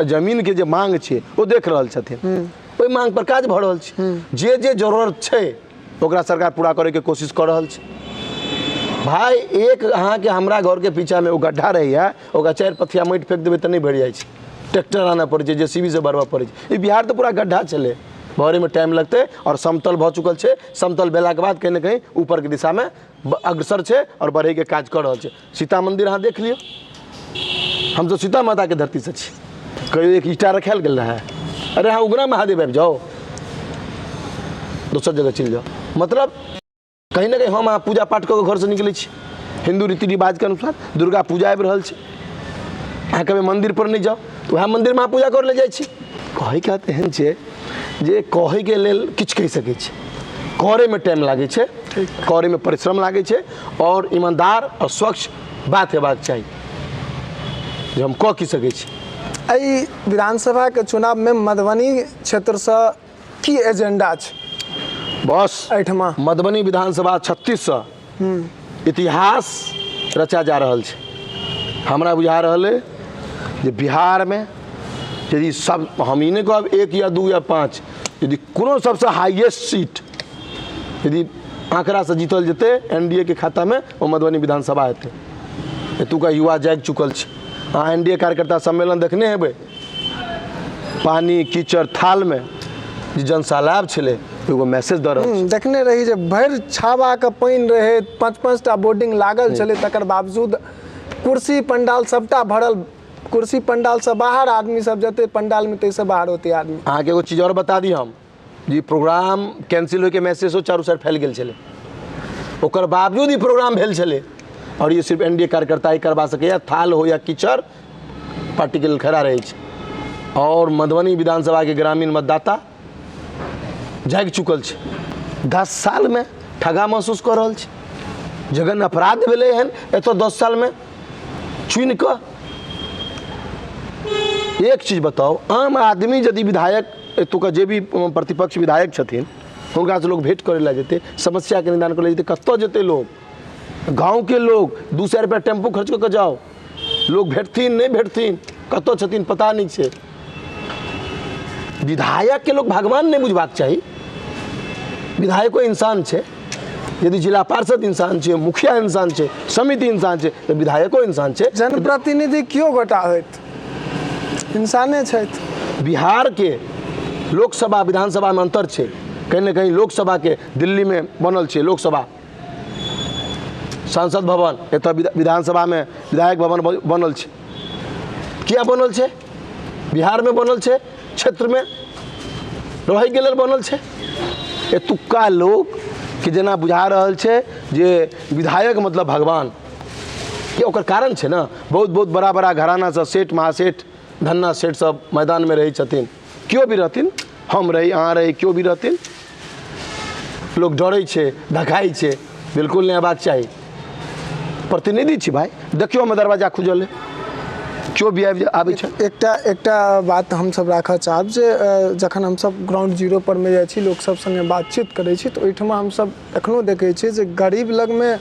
जमीन के जे मांग छै ओ देख रहल छथिन, ओहि मांग पर काज भऽ रहल छै। जे जे जरूरत छै ओकरा सरकार पूरा करैके कोशिश कऽ रहल छै। भाय एक अहाँके हमरा घरके पीछामे ओ गड्ढा रहैए, ओकरा 4 पथिया माटि फेंक देबै तऽ नहि भरि जाइ छै, ट्रैक्टर आनऽ पड़ै छै, जे सी बी से भरबऽ पड़ै छै। ई बिहार तऽ पूरा गड्ढा छलै, भरैमे टाइम लगतै आओर समतल भऽ चुकल छै। समतल भेलाके बाद कहीं ने कहीं ऊपरके दिशामे अग्रसर छै आओर बढ़ैके काज कऽ रहल छै। सीता मन्दिर अहाँ देख लियौ, हम तऽ सीता माताके धरतीसँ छी, कहियो एक ईंटा रखायल गेल रहै? अरे अहाँ उगना महादेव आबि जाउ, दोसर जगह चलि जाउ। मतलब कहीं ने कहीं हम अहाँ पूजा पाठ कऽ कऽ घरसँ निकलै छी हिन्दू रीति रिवाजके अनुसार। दुर्गा पूजा आबि रहल छै, अहाँ कभी मन्दिर पर नहि जाउ तऽ उएह मन्दिरमे अहाँ पूजा करै लए जाइ छी। कहैके तऽ एहन छै जे कहैके लेल किछु कहि सकै छी, करैमे टाइम लागै छै, करैमे परिश्रम लागै छै आओर ईमानदार आओर स्वच्छ बात हेबाक चाही जे हम कऽ की सकै छी। एहि विधानसभाके चुनावमे मधुबनी क्षेत्रसँ की एजेंडा छै? बस एहिठमा मधुबनी विधानसभा 36 इतिहास रचा जा रहल छै। हमरा बुझा रहल अइ जे बिहारमे यदि सब, हम ई नहि कहब 1 या 2 या 5, यदि कोनो सबसँ हाईएस्ट सीट यदि आंकड़ासँ जीतल जेतै एन डी ए के खातामे, ओ मधुबनी विधानसभा हेतै। एतुका युवा जागि चुकल छै। अहाँ एन डी ए कार्यकर्ता सम्मेलन देखने हेबै, पानी कीचड़ थालमे जे जनसैलाब छलै, एगो मैसेज दऽ रहल छै। देखने रही जे भरि छावाके पानि रहै, 5-5 टा बोर्डिंग लागल छलै, तकर बावजूद कुर्सी पंडाल सबटा भरल, कुर्सी पंडालसँ बाहर आदमी सब जेतै, पंडालमे ताहिसँ बाहर होतै आदमी। अहाँके एगो चीज आओर बता दी हम जी, प्रोग्राम कैंसिल होइके मैसेजो चारू साइड फैल गेल छलै, ओकर बावजूद ई प्रोग्राम भेल छलै। आओर ई सिर्फ एनडीए कार्यकर्ता ही करबा सकैए, थाल हो या कीचड़, पार्टीके लेल खड़ा रहै छै। आओर मधुबनी विधानसभाके ग्रामीण मतदाता जागि चुकल छै, 10 सालमे ठगा महसूस कऽ रहल छै, जघन्य अपराध भेलै हन एतऽ 10 सालमे चुनि कऽ। एक चीज बताउ, आम आदमी यदि विधायक एतुका जे भी प्रतिपक्ष विधायक छथिन हुनकासँ लोक भेँट करै लए जेतै, समस्याके निदान करै लए जेतै, कतऽ जेतै लोक? गाँवके लोक 200 रुपैआ टेम्पू खर्च कऽ कऽ जाउ, लोक भेटथिन नहि भेटथिन, कतऽ छथिन पता नहि छै। विधायकके लोक भगवान नहि बुझबाक चाही, विधायको इंसान छै। यदि जिला पार्षद इंसान छै, मुखिया इंसान छै, समिति इंसान छै, तऽ विधायको इंसान छै। जनप्रतिनिधि केओ गोटा होइत इंसाने छथि। बिहारके लोकसभा विधानसभामे अंतर छै, कहीं ने कहीं लोकसभाके दिल्लीमे बनल छै लोकसभा सांसद भवन, एतऽ विधानसभामे विधायक भवन बनल छै। किया बनल छै? बिहारमे बनल छै, क्षेत्रमे रहैके लेल बनल छै। एतुक्का लोक के जेना बुझा रहल छै जे विधायक मतलब भगवान, के ओकर कारण छै ने, बहुत बहुत बड़ा बड़ा घराना सब, सेठ महासेठ धन्ना सेठ सब मैदानमे रहै छथिन। केओ भी रहथिन, हम रही, अहाँ रही, केओ भी रहथिन, लोक डरै छै, धखाइ छै, बिल्कुल नहि हेबाक चाही। प्रतिनिधि छी भाइ, देखियौ हमर दरवाजा खुजल है, केओ भी आबै छै। एकटा एकटा बात हमसब राखऽ चाहब जे जखन हमसब ग्राउंड जीरो पर मे जाइ छी, लोक सब संगे बातचीत करै छी, तऽ ओहिठमा हमसब एखनो देखै छियै जे गरीब लगमे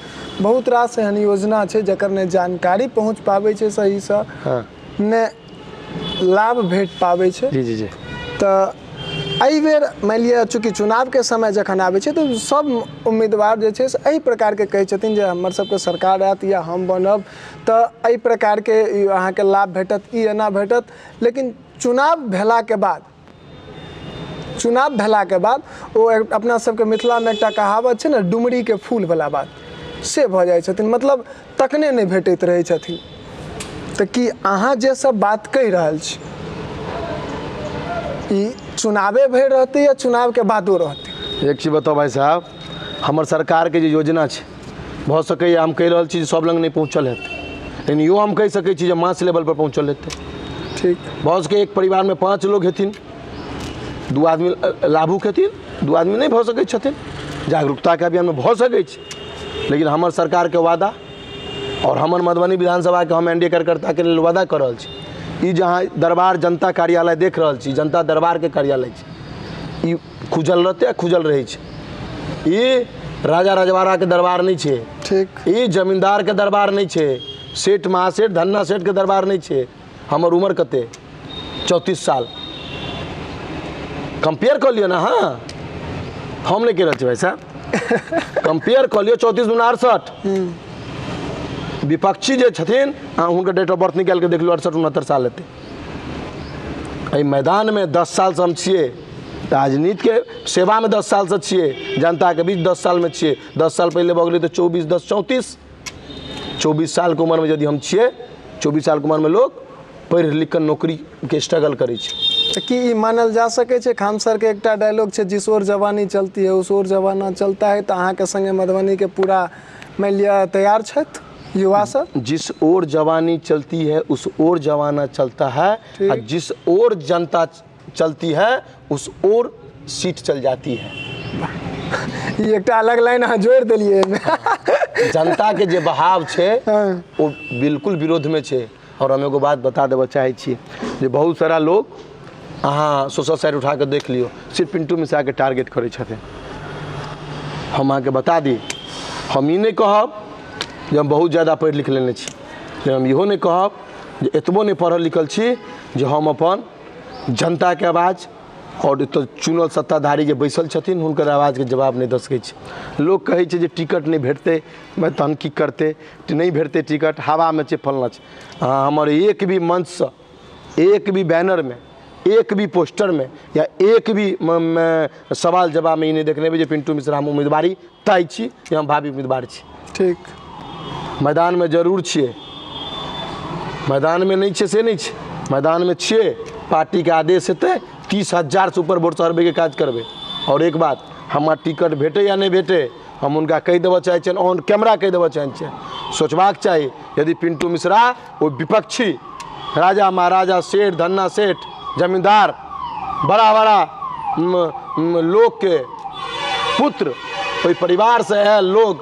बहुत रास एहन योजना छै जकर नहि जानकारी पहुँच पाबै छै सहीसँ, नहि लाभ भेट पाबै छै। जी जी जी। तऽ एहिबेर मानि लिअ चूँकि चुनावके समय जखन आबै छै तऽ सब उम्मीदवार जे छै से एहि प्रकारके कहै छथिन जे हमर सबके सरकार आयत या हम बनब तऽ एहि प्रकारके अहाँके लाभ भेटत, ई एना भेटत। लेकिन चुनाव भेलाके बाद ओ अपना सबके मिथिलामे एकटा कहावत छै ने, डुमरीके फूलवला बात, से भऽ जाइ छथिन, मतलब तकने नहि भेटैत रहै छथिन। तऽ की अहाँ जे सब बात कहि रहल छी ई चुनावे भरि रहतै या चुनावके बादो रहतै? एक चीज बताउ भाइ साहब, हमर सरकारके जे योजना छै, भऽ सकैए हम कहि रहल छी जे सब लग नहि पहुँचल हेतै, लेकिन इहो हम कहि सकै छी जे मास लेवल पर पहुँचल हेतै। ठीक। भऽ सकैए एक परिवारमे 5 लोग हेथिन, 2 आदमी लाभुक हेथिन, 2 आदमी नहि भऽ सकै छथिन। जागरूकताके अभियानमे भऽ सकै छै, लेकिन हमर सरकारके वादा और हमर मधुबनी विधानसभाके हम एनडीए कार्यकर्ताके लेल वादा कऽ रहल छी, ई जहाँ दरबार जनता कार्यालय देख रहल छी, जनता दरबारके कार्यालय छै, ई खुजल रहतै आ खुजल रहै छै। ई राजा रजवाड़ाके दरबार नहि छै, ठीक, ई जमींदारके दरबार नहि छै, सेठ महासेठ धन्ना सेठके दरबार नहि छै। हमर उम्र कते? 34 साल। कंपेयर कऽ लिअ ने। हाँ, हम नहि कहि रहल छी भाइ साहब, कंपेयर कऽ लिअ, 34 दूना 68। विपक्षी जे छथिन अहाँ हुनकर डेट ऑफ बर्थ निकालि कऽ देख लियौ, 68 69 साल हेतै। एहि मैदानमे 10 सालसँ हम छियै, राजनीतिके सेवामे 10 सालसँ छियै, जनताके बीच 10 सालमे छियै। 10 साल पहिले भऽ गेलै तऽ 24 10 34, 24 सालके उमरमे यदि हम छियै, 24 सालके उमरमे लोक पढ़ि लिख कऽ नौकरीके स्ट्रगल करै छै। तऽ की ई मानल जा सकै छै, खान सरके एकटा डायलॉग छै, जिस ओर जवानी चलती है उस ओर जमाना चलता है, तऽ अहाँके संगे मधुबनीके पूरा मानि लिअ तैयार छथि युवा सब? जिस ओर जवानी चलती है उस ओर जमाना चलता है, ठीक। आ जिस ओर जनता चलती है उस ओर सीट चल जाती है। ई एकटा अलग लाइन अहाँ जोड़ि देलियै एहिमे। जनताके जे बहाव छै हाँ। ओ बिल्कुल विरोधमे छै। और हम एगो बात बता देबऽ चाहै छी जे बहुत सारा लोक अहाँ सोशल साइट उठा कऽ देख लियौ, सिर्फ पिंटू मिश्राके टारगेट करै छथिन। हम अहाँके बता दी, हम ई नहि कहब जे हम बहुत ज्यादा पढ़ि लिख लेने छी, लेकिन हम इहो नहि कहब जे एतबो नहि पढ़ल लिखल छी जे हम अपन जनताके आवाज और एतऽ चुनल सत्ताधारी जे बैसल छथिन हुनकर आवाजके जवाब नहि दऽ सकै छी। लोक कहै छै जे टिकट नहि भेटतै तहन की करतै, नहि भेटतै टिकट, हवामे छै फल्लाँ छै। अहाँ हमर एक भी मंचसँ, एक भी बैनरमे, एक भी पोस्टरमे या एक भी सवाल जवाबमे ई नहि देखने हेबै जे पिंटू मिश्रा हम उम्मीदवारी तय छी या हम भावी उम्मीदवार छी। ठीक। मैदानमे जरूर छियै, मैदानमे नहि छै से नहि छै, मैदानमे छियै। पार्टीके आदेश हेतै 30,000सँ ऊपर वोटसँ हरबैके काज करबै। आओर एक बात, हमरा टिकट भेटै या नहि भेटै, हम हुनका कहि देबऽ चाहै छियनि, ऑन कैमरा कहि देबऽ चाहै छियनि, सोचबाक चाही यदि पिंटू मिश्रा ओ विपक्षी राजा महाराजा सेठ धन्ना सेठ जमींदार बड़ा बड़ा लोकके पुत्र ओहि परिवारसँ आयल लोग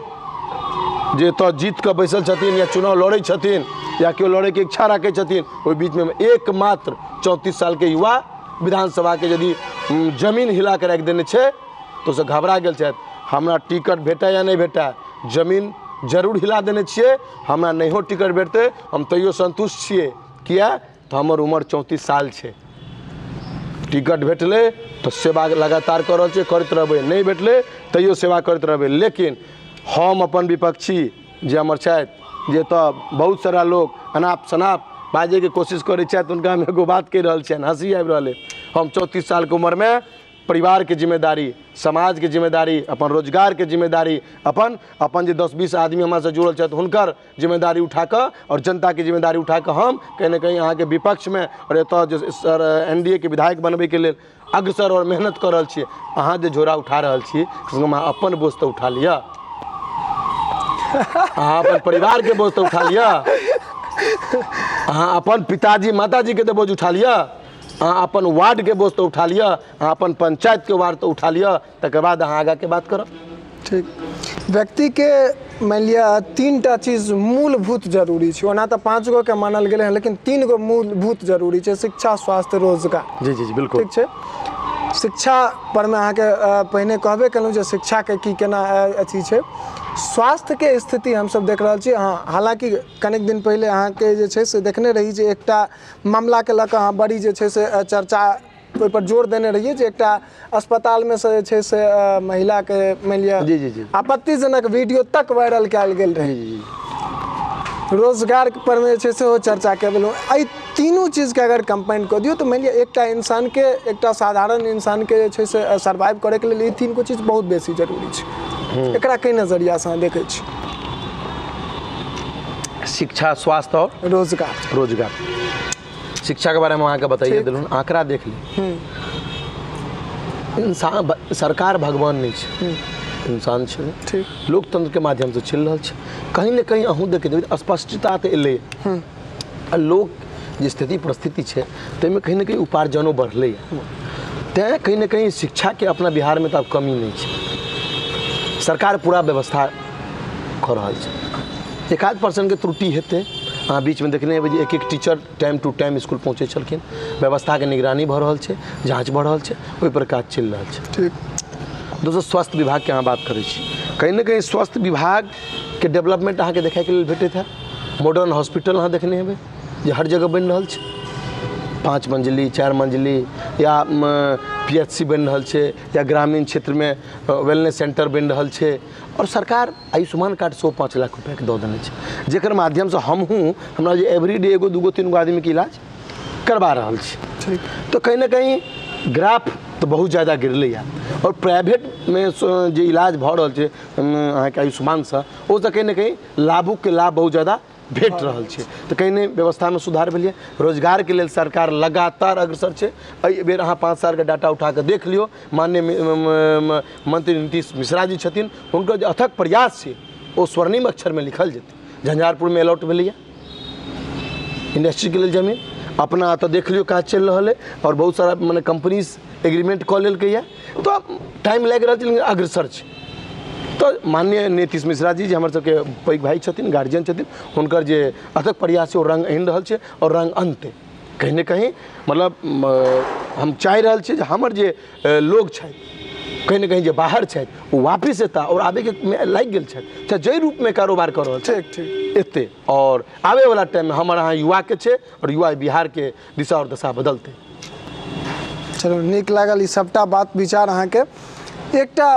जे एतऽ जीत कऽ बैसल छथिन या चुनाव लड़ै छथिन या केओ लड़ैके इच्छा राखै छथिन, ओहि बीचमे एकमात्र 34 सालके युवा विधानसभाके यदि जमीन हिला कऽ राखि देने छै तऽ ओसभ घबरा गेल छथि। हमरा टिकट भेटै या नहि भेटै, जमीन जरूर हिला देने छियै। हमरा नहियो टिकट भेटतै हम तैयो सन्तुष्ट छियै, किया तऽ हमर उमर 34 साल छै। टिकट भेटलै तऽ सेवा लगातार कऽ रहल छियै, करैत रहबै, नहि भेटलै तैयो सेवा करैत रहबै। लेकिन हम अपन विपक्षी जे हमर छथि, जे एतऽ बहुत सारा लोक अनाप शनाप बाजैके कोशिश करै छथि, हुनका हम एगो बात कहि रहल छियनि, हँसी आबि रहल अइ। हम 34 सालके उमरमे परिवारके जिम्मेदारी, समाजके जिम्मेदारी, अपन रोजगारके जिम्मेदारी, अपन अपन जे 10-20 आदमी हमरासँ जुड़ल छथि हुनकर जिम्मेदारी उठाकऽ आओर जनताके जिम्मेदारी उठाकऽ हम कहीं ने कहीं अहाँके विपक्षमे आओर एतऽ जे सर NDA के विधायक बनबैके लेल अग्रसर आओर मेहनत कऽ रहल छी। अहाँ जे झोरा उठा रहल छी, कमसँ कम अहाँ अपन बोझ तऽ उठा लिअ, अहाँ अपन परिवारके बोझ तऽ उठा लिअ, अहाँ अपन पिताजी माताजीके तऽ बोझ उठा लिअ, अहाँ अपन वार्डके बोझ तऽ उठा लिअ, अहाँ अपन पंचायतके वार्ड तऽ उठा लिअ, तकर बाद अहाँ आगाँके बात करब। ठीक, व्यक्तिके मानि लिअ 3टा चीज मूलभूत जरूरी छै। ओना तऽ 5 गोके मानल गेलै हँ, लेकिन 3 गो मूलभूत जरूरी छै, शिक्षा, स्वास्थ्य, रोजगार। जी जी जी बिल्कुल ठीक छै। शिक्षा पर मे अहाँके पहिने कहबे केलहुँ जे शिक्षाके की केना अथी छै। स्वास्थ्यके स्थिति हमसब देख रहल छी। हँ, हालाँकि कनेक दिन पहिले अहाँके जे छै से देखने रही जे एकटा मामलाके लऽ कऽ अहाँ बड़ी जे छै से चर्चा ओहिपर जोर देने रहियै जे एकटा अस्पतालमे से जे छै से महिलाके मानि लिअ जी जी जी आपत्तिजनक वीडियो तक वायरल कयल गेल रहै। रोजगार पर मे जे छै सेहो चर्चा कए देलहुँ। एहि तीनू चीजके अगर कम्बाइन कऽ दियौ तऽ मानि लिअ एकटा इंसानके, एकटा साधारण इंसानके जे छै से सर्वाइव करैके लेल ई तीन गो चीज बहुत बेसी जरूरी छै। एकरा कई नजरियासँ अहाँ देखै छी? शिक्षा, स्वास्थ्य और रोजगार। रोजगार। शिक्षा के बारे में अहाँके बताइए देलहुँ, आंकड़ा देख ली। इंसान, सरकार भगवान नहीं छै, इंसान छै। ठीक, लोकतंत्र के माध्यम से चलि रहल छै। कहीं ने कहीं अहूँ देखैत हेबै अस्पष्टता तऽ एलै, आ लोक जे स्थिति परिस्थिति छै ताहिमे कहीं ने कहीं उपार्जनो बढ़लै, तैँ कहीं ने कहीं शिक्षाके अपना बिहारमे तऽ आब कमी नहि छै। सरकार पूरा व्यवस्था कऽ रहल छै, 1-आध% के त्रुटि हेतै। अहाँ बीचमे देखने हेबै जे एक teacher time to time school पहुँचै छलखिन। व्यवस्थाके निगरानी भऽ रहल छै, जाँच भऽ रहल छै, ओहिपर काज चलि रहल छै। ठीक, दोसर स्वास्थ्य विभागके अहाँ बात करै छी, कहीं ने कहीं स्वास्थ्य विभागके डेवलपमेंट अहाँके देखैके लेल भेटैत हैत। मॉडर्न हॉस्पिटल अहाँ देखने हेबै जे हर जगह बनि रहल छै, 5 मंजिली 4 मंजिली या PHC बनि रहल छै, या ग्रामीण क्षेत्रमे वेलनेस सेंटर बनि रहल छै। और सरकार आयुष्मान कार्ड सेहो 5 लाख रुपैआके दऽ देने छै, जकर माध्यमसँ हमहूँ हमरा जे एवरीडे 1 2 3 गो आदमीके इलाज करबा रहल छी। ठीक, तऽ कहीं ने कहीं ग्राफ तऽ बहुत ज़्यादा गिरलैए और प्राइवेटमे जे इलाज भऽ रहल छै अहाँके आयुष्मानसँ, ओहिसँ कहीं ने कहीं लाभुकके लाभ बहुत ज़्यादा भेट रहल छै। तऽ कहीं ने व्यवस्थामे सुधार भेलैए। रोजगारके लेल सरकार लगातार अग्रसर छै। एहि बेर अहाँ 5 सालके डाटा उठा कऽ देख लियौ, माननीय मंत्री नीतीश मिश्रा जी छथिन, हुनकर जे अथक प्रयास छै ओ स्वर्णिम अक्षरमे लिखल जेतै। झंझारपुरमे अलॉट भेलैए इंडस्ट्रीके लेल जमीन, अपना एतऽ देख लियौ काज चलि रहल अइ और बहुत सारा मने कम्पनीज एग्रीमेंट कऽ लेलकैए, तऽ टाइम लागि रहल छै लेकिन अग्रसर छै। तऽ माननीय नीतीश मिश्रा जी जे हमर सबके पैघ भाई छथिन, गार्जियन छथिन, हुनकर जे अथक प्रयास छै ओ रंग आनि रहल छै और रंग अनतै। कहीं ने कहीं मतलब हम चाहि रहल छी जे हमर जे लोग छथि कहीं ने कहीं जे बाहर छथि ओ वापिस एता और आबैके लागि गेल छथि, चाहे जाहि रूपमे कारोबार कऽ रहल छथि। ठीक ठीक, एतै और आबैवला टाइममे हमर अहाँ युवाके छै और युवा बिहारके दिशा और दशा बदलतै। चलू, नीक लागल ई सबटा बात विचार अहाँके। एकटा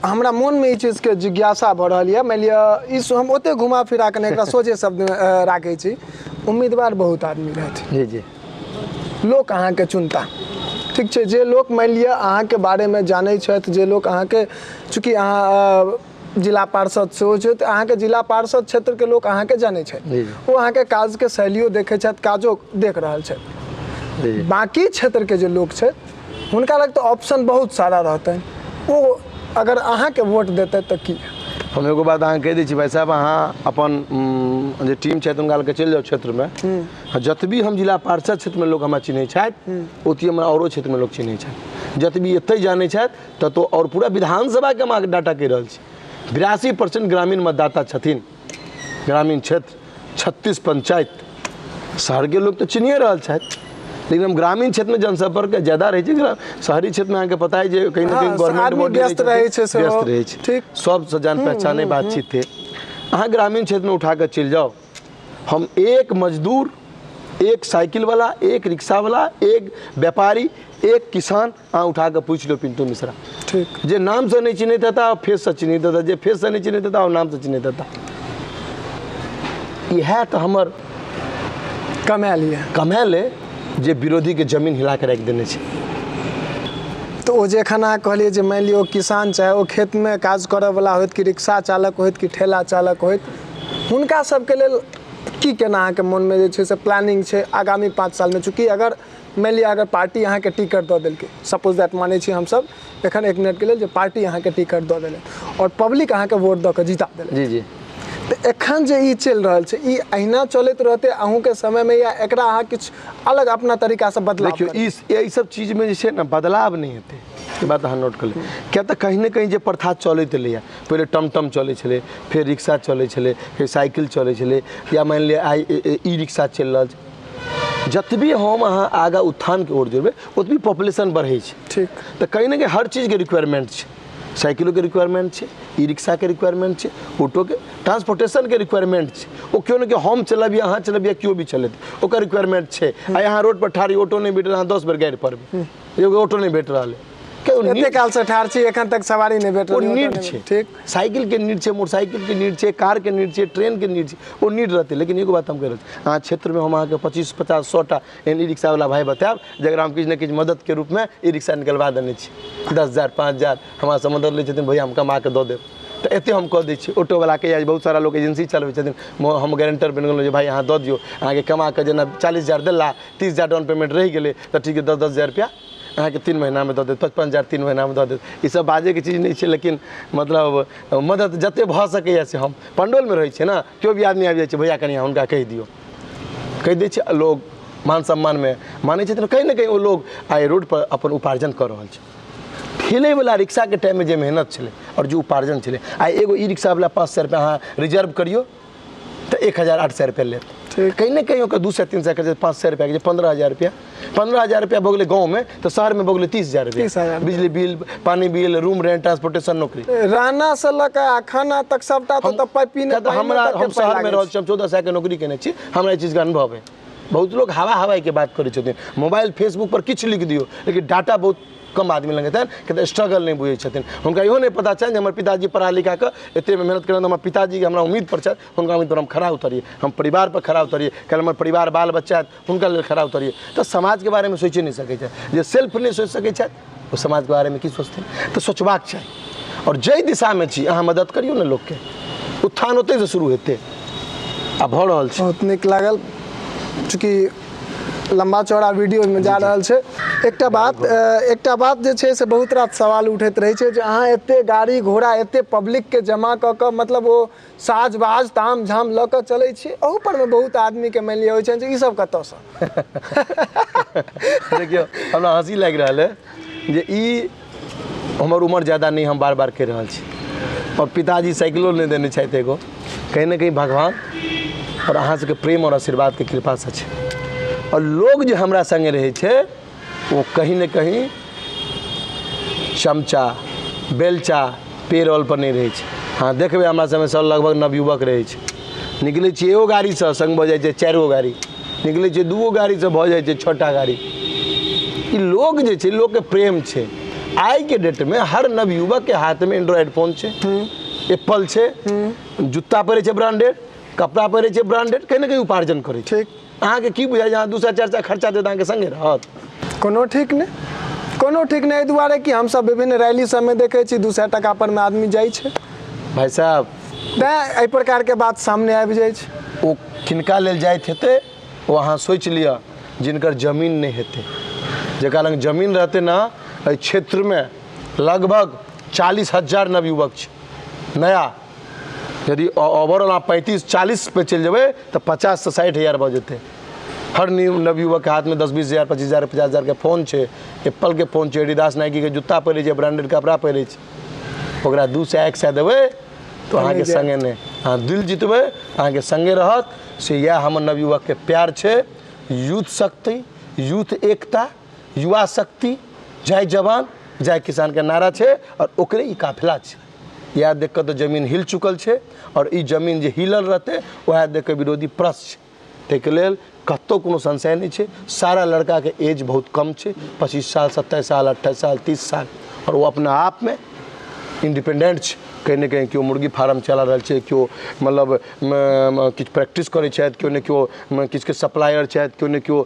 हमरा मोनमे ई चीजके जिज्ञासा भऽ रहल यऽ, मानि लिअ ई हम ओतेक घुमा फिरा कऽ नहि एकरा सोझे शब्दमे राखै छी। उम्मीदवार बहुत आदमी रहथिन, जी जी, लोक अहाँके चुनता, ठीक छै, जे लोक मानि लिअ अहाँके बारेमे जानै छथि, जे लोक अहाँके, चूँकि अहाँ जिला पार्षद सेहो छै, तऽ अहाँके जिला पार्षद क्षेत्रके लोक अहाँके जानै छथि, जी, जी। ओ अहाँके काजके शैलियो देखै छथि, काजो देख रहल छथि। जी। बाकी क्षेत्रके जे लोक छथि हुनका लग तऽ ऑप्शन बहुत सारा रहतनि, ओ अगर अहाँके वोट देतै तऽ की? हम एगो बात अहाँके कहि दै छी भाइ साहब, अहाँ अपन जे टीम छथि हुनका लग चलि जाउ क्षेत्रमे, जतबी हम जिला पार्षद क्षेत्रमे लोक हमरा चिन्है छथि ओतबी हमरा औरो क्षेत्रमे लोक चिन्है छथि, जतबी एतहि जानै छथि ततो और पूरा विधानसभाके हम अहाँके डाटा कहि रहल छी। 82% ग्रामीण मतदाता छथिन, ग्रामीण क्षेत्र 36 पंचायत, शहरके लोक तऽ चिन्हिए रहल छथि, लेकिन हम ग्रामीण क्षेत्रमे जनसम्पर्क ज्यादा रहै छै। शहरी क्षेत्रमे अहाँके पता है जे कहीं ना कहीं हाँ, गवर्नमेंट आदमी बॉडी व्यस्त रहै छै सेहो। व्यस्त रहै छै, ठीक। सबसँ जान पहचाने बातचीत है। अहाँ ग्रामीण क्षेत्रमे उठा कऽ चलि जाउ, हम एक मजदूर, एक साइकिल वाला, एक रिक्शा वाला, एक व्यापारी, एक किसान, अहाँ उठा कऽ पूछि लियौ पिंटू मिश्रा, ठीक, जे नामसँ नहि चिन्हैत हेता फेससँ चिन्हैत हेता, जे फेससँ नहि चिन्हैत हेता ओ नामसँ चिन्हैत हेता। इएह तऽ हमर कमायल यऽ, कमायल अइ जे विरोधीके जमीन हिला कऽ राखि देने छै। तऽ ओ जे एखन अहाँ कहलियै जे मानि लियौ किसान चाहे ओ खेतमे काज करऽवला होथि कि रिक्शा चालक होथि कि ठेला चालक होथि, हुनका सबके लेल की केना अहाँके मोनमे जे छै से प्लानिंग छै आगामी 5 सालमे? चूँकि अगर मानि लिअ अगर पार्टी अहाँके टिकट दऽ देलकै, सपोज that मानै छी हमसब एखन 1 मिनटके लेल जे पार्टी अहाँके टिकट दऽ देलक आओर पब्लिक अहाँके वोट दऽ कऽ जीता देलक, जी जी, तऽ एखन जे ई चलि रहल छै ई अहिना चलैत रहतै अहूँके समयमे या एकरा अहाँ किछु अलग अपना तरीकासँ बदलाव? देखियौ, ई सब चीजमे जे छै ने बदलाव नहि हेतै, ई बात अहाँ नोट कऽ लिअ। किया तऽ कहीं ने कहीं जे प्रथा चलैत एलैए, पहिले टमटम चलै छलै, फेर रिक्शा चलै छलै, फेर साइकिल चलै छलै, या मानि लिअ आइ ई रिक्शा चलि रहल छै। जतबी हम अहाँ आगाँ उत्थानके ओर जेबै ओतबी पॉपुलेशन बढ़ै छै, ठीक, तऽ कहीं ने कहीं हर चीजके रिक्वायरमेंट छै, साइकिलोके रिक्वायरमेंट छै, ई रिक्शाके रिक्वायरमेंट छै, ऑटोके, ट्रांसपोर्टेशनके रिक्वायरमेंट छै। ओ केओ ने केओ, हम चलबियै, अहाँ चलबियै, केओ भी चलेतै, ओकर रिक्वायरमेंट छै। आइ अहाँ रोड पर ठाढ़ी, ऑटो नहि भेट रहल, अहाँ 10 बेर गारि पड़बै, एगो ऑटो नहि भेट रहल है, एते काल से ठाढ़ छी एखन तक सवारी नहि भेट ओ रहल, नीड छै, ठीक, साइकिलके नीड छै, मोटरसाइकिलके नीड छै, कारके नीड छै, ट्रेनके नीड छै, ओ नीड रहतै। लेकिन एगो बात हम कहि रहल छी, अहाँ क्षेत्रमे हम अहाँके 25, 50, 100 टा एहन ई रिक्शावला भाइ बतायब जकरा हम किछु ने किछु मददके रूपमे ई रिक्शा निकलवा देने छी, 10,000 5,000 हमरासँ मदद लै छथिन, भैया हम कमा कऽ दऽ देब, तऽ एतेक हम कऽ दै छियै। ऑटोवलाके या बहुत सारा लोक एजेंसी चलबै छथिन, हम गारंटर बनि गेलहुँ जे भाइ अहाँ दऽ दियौ, अहाँके कमा कऽ जेना 40,000 देला, 30,000 डाउन पेमेंट रहि गेलै तऽ ठीक है, 10-10 हजार रुपैआ अहाँके 3 महीनामे दऽ देत, 55,000 3 महीनामे दऽ देत। ईसब बाजैके चीज नहि छै, लेकिन मतलब मदद जतेक भऽ सकैए से हम पंडौलमे रहै छियै ने, केओ भी आदमी आबि जाइ छै, भैया कनि हुनका कहि दियौ, कहि दै छियै, लोग मान सम्मानमे मानै छथिन। कहीं ने कहीं ओ लोग आइ रोडपर अपन उपार्जन कऽ रहल छै। ठेलैवला रिक्शाके टाइममे जे मेहनत छलै आओर जे उपार्जन छलै, आइ एगो ई रिक्शावला 500 रुपैआ अहाँ रिजर्व करियौ तऽ 1,800 रुपैआ लेत, कहीं ने कहीं ओकर 200 300 के 500 रुपैआके जे 15,000 रुपैआ, 15,000 रुपैआ भऽ गेलै गाँवमे, तऽ शहरमे भऽ गेलै 30,000 रुपैआ, बिजली बिल, पानि बिल, रूम रेंट, ट्रांसपोर्टेशन, नौकरी, रहना से लऽ कऽ आ खाना तक सबटा तऽ पाइ पीने। हमरा हम शहरमे रहल छी, हम 14 सालके नौकरी केने छी, हमरा एहि चीजके अनुभव है। बहुत लोग हवा हवाइके बात करै छथिन, मोबाइल फेसबुक पर किछु लिख दियौ, लेकिन डाटा बहुत कम आदमी लग हेतनि, किया तऽ स्ट्रगल नहि बुझै छथिन। हुनका इहो नहि पता छनि जे हमर पिताजी पढ़ा लिखा कऽ एतेक मेहनत केलनि, हमर पिताजी हमरा उम्मीद पर छथि, हुनका उम्मीद पर हम खरा उतरियै, हम परिवार पर खरा उतरियै, काल्हि हमर परिवार बाल बच्चा हैत हुनका लेल खरा उतरियै। तऽ समाजके बारेमे सोचि नहि सकै छथि, जे सेल्फ नहि सोचि सकै छथि ओ समाजके बारेमे की सोचथिन। तऽ सोचबाक चाही, आओर जाहि दिशामे छी अहाँ मदद करियौ ने लोकके, उत्थान ओतहिसँ शुरू हेतै आ भऽ रहल छै। बहुत नीक लागल, चूँकि लम्बा चौड़ा वीडियोमे जा रहल छै। एकटा बात जे छै से बहुत रास सवाल उठैत रहै छै जे अहाँ एते गाड़ी घोड़ा एते पब्लिकके जमा कऽ कऽ मतलब ओ साज बाज ताम झाम लऽ कऽ चलै छी, अहू परमे बहुत आदमीके मानि लिअ होइ छनि जे ई सब कतऽसँ। देखियौ, हमरा हँसी लागि रहल है जे ई हमर उमर ज्यादा नहि, हम बार बार कहि रहल छी, आओर पिताजी साइकिलो नहि देने छथि एगो, कहीं ने कहीं भगवान आओर अहाँ सबके प्रेम आओर आशीर्वादके कृपासँ छै। आओर लोग जे हमरा सङ्गे रहै छै ओ कहीं ने कहीं चमचा बेलचा पेरोल पर नहि रहै छै। हँ देखबै हमरा सबमे सब लगभग नवयुवक रहै छै, निकलै छियै एगो गाड़ीसँ सङ्ग भऽ जाइ छै 4 गो गाड़ी, निकलै छियै 2 गो गाड़ीसँ भऽ जाइ छै 6टा गाड़ी। ई लोग जे छै लोकके प्रेम छै। आइके डेटमे हर नवयुवकके हाथमे एंड्रॉयड फोन छै, एप्पल छै, जूता पहिरै छै ब्रांडेड, कपड़ा पहिरै छै ब्रांडेड, कहीं ने कहीं उपार्जन करै छै। अहाँके की बुझाइ जे अहाँ 200 400 खर्चा देत अहाँके सङ्गे रहत? कोनो ठीक नहि, कोनो ठीक नहि। एहि दुआरे कि हमसब विभिन्न रैली सबमे देखै छी 200 टका परमे आदमी जाइ छै, भाई साहब, तेँ एहि प्रकारके बात सामने आबि जाइ छै। ओ किनका लेल जाइत हेतै ओ अहाँ सोचि लिअ, जिनकर जमीन नहि हेतै। जकरा लग जमीन रहतै ने, एहि क्षेत्रमे लगभग 40,000 नवयुवक छै नया। यदि ओवरऑल अहाँ 35-40 पे चलि जेबै तऽ 50 से 60 हजार भऽ जेतै। हर नवयुवकके हाथमे 10, 20 हजार, 25 हजार, 50 हजारके फोन छै, एप्पलके फोन छै, एडिडास नाइकीके जुत्ता पहिरै छै, ब्रांडेड कपड़ा पहिरै छै। ओकरा 200 100 देबै तऽ अहाँके सङ्गे नहि, अहाँ दिल जितबै, अहाँके सङ्गे रहत। से इएह हमर नवयुवकके प्यार छै। यूथ शक्ति, यूथ एकता, युवा शक्ति, जय जवान जय किसानके नारा छै आओर ओकरे ई काफिला छै। इएह देख कऽ तऽ जमीन हिल चुकल छै, आओर ई जमीन जे हिलल रहतै वएह देख कऽ विरोधी प्रश्न छै। ताहिके लेल कतहु कोनो संशय नहि छै। सारा लड़काके एज बहुत कम छै, 25 साल, 27 साल, 28 साल, 30 साल, आओर ओ अपना आपमे इंडिपेंडेंट छै। कहीं ने कहीं केओ मुर्गी फार्म चला रहल छै, केओ मतलब किछु प्रैक्टिस करै छथि, केओ ने केओ किछुके सप्लायर छथि, केओ ने केओ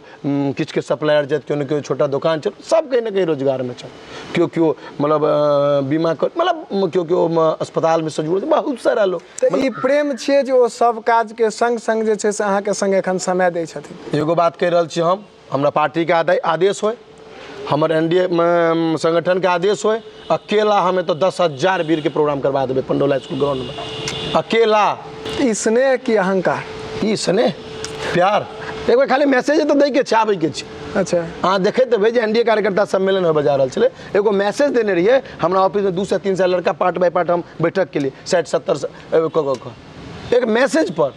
किछुके सप्लायर छथि, केओ ने केओ छोटा दोकान छै, सब कहीं ने कहीं रोजगारमे छथि। केओ केओ मतलब बीमा कर, मतलब केओ केओ अस्पतालमे से जुड़ल, बहुत सारा लोक। तऽ ई प्रेम छियै जे ओ सब काजके सङ्ग सङ्ग जे छै से अहाँके सङ्ग एखन समय दै छथिन। एगो बात कहि रहल छी हम, हमरा पार्टीके आदेश होइ, हमर एन.डी.ए. संगठनके आदेश होइ, अकेला हम एतऽ 10,000 वीरके प्रोग्राम करवा देबै पंडौल हाई स्कूल ग्राउंडमे, अकेला। ई स्नेह की अहंकार? ई स्नेह, प्यार। एक बेर खाली मैसेज तऽ दैके छै, आबैके छै। अच्छा, अहाँ देखैत हेबै जे एन.डी.ए. कार्यकर्ता सम्मेलन होबऽ जा रहल छलै, एगो मैसेज देने रहियै। हमरा ऑफिसमे 200 300 लड़का पार्ट बाय पार्ट हम बैठक केलियै, 60 70 कऽ कऽ एक मैसेज पर।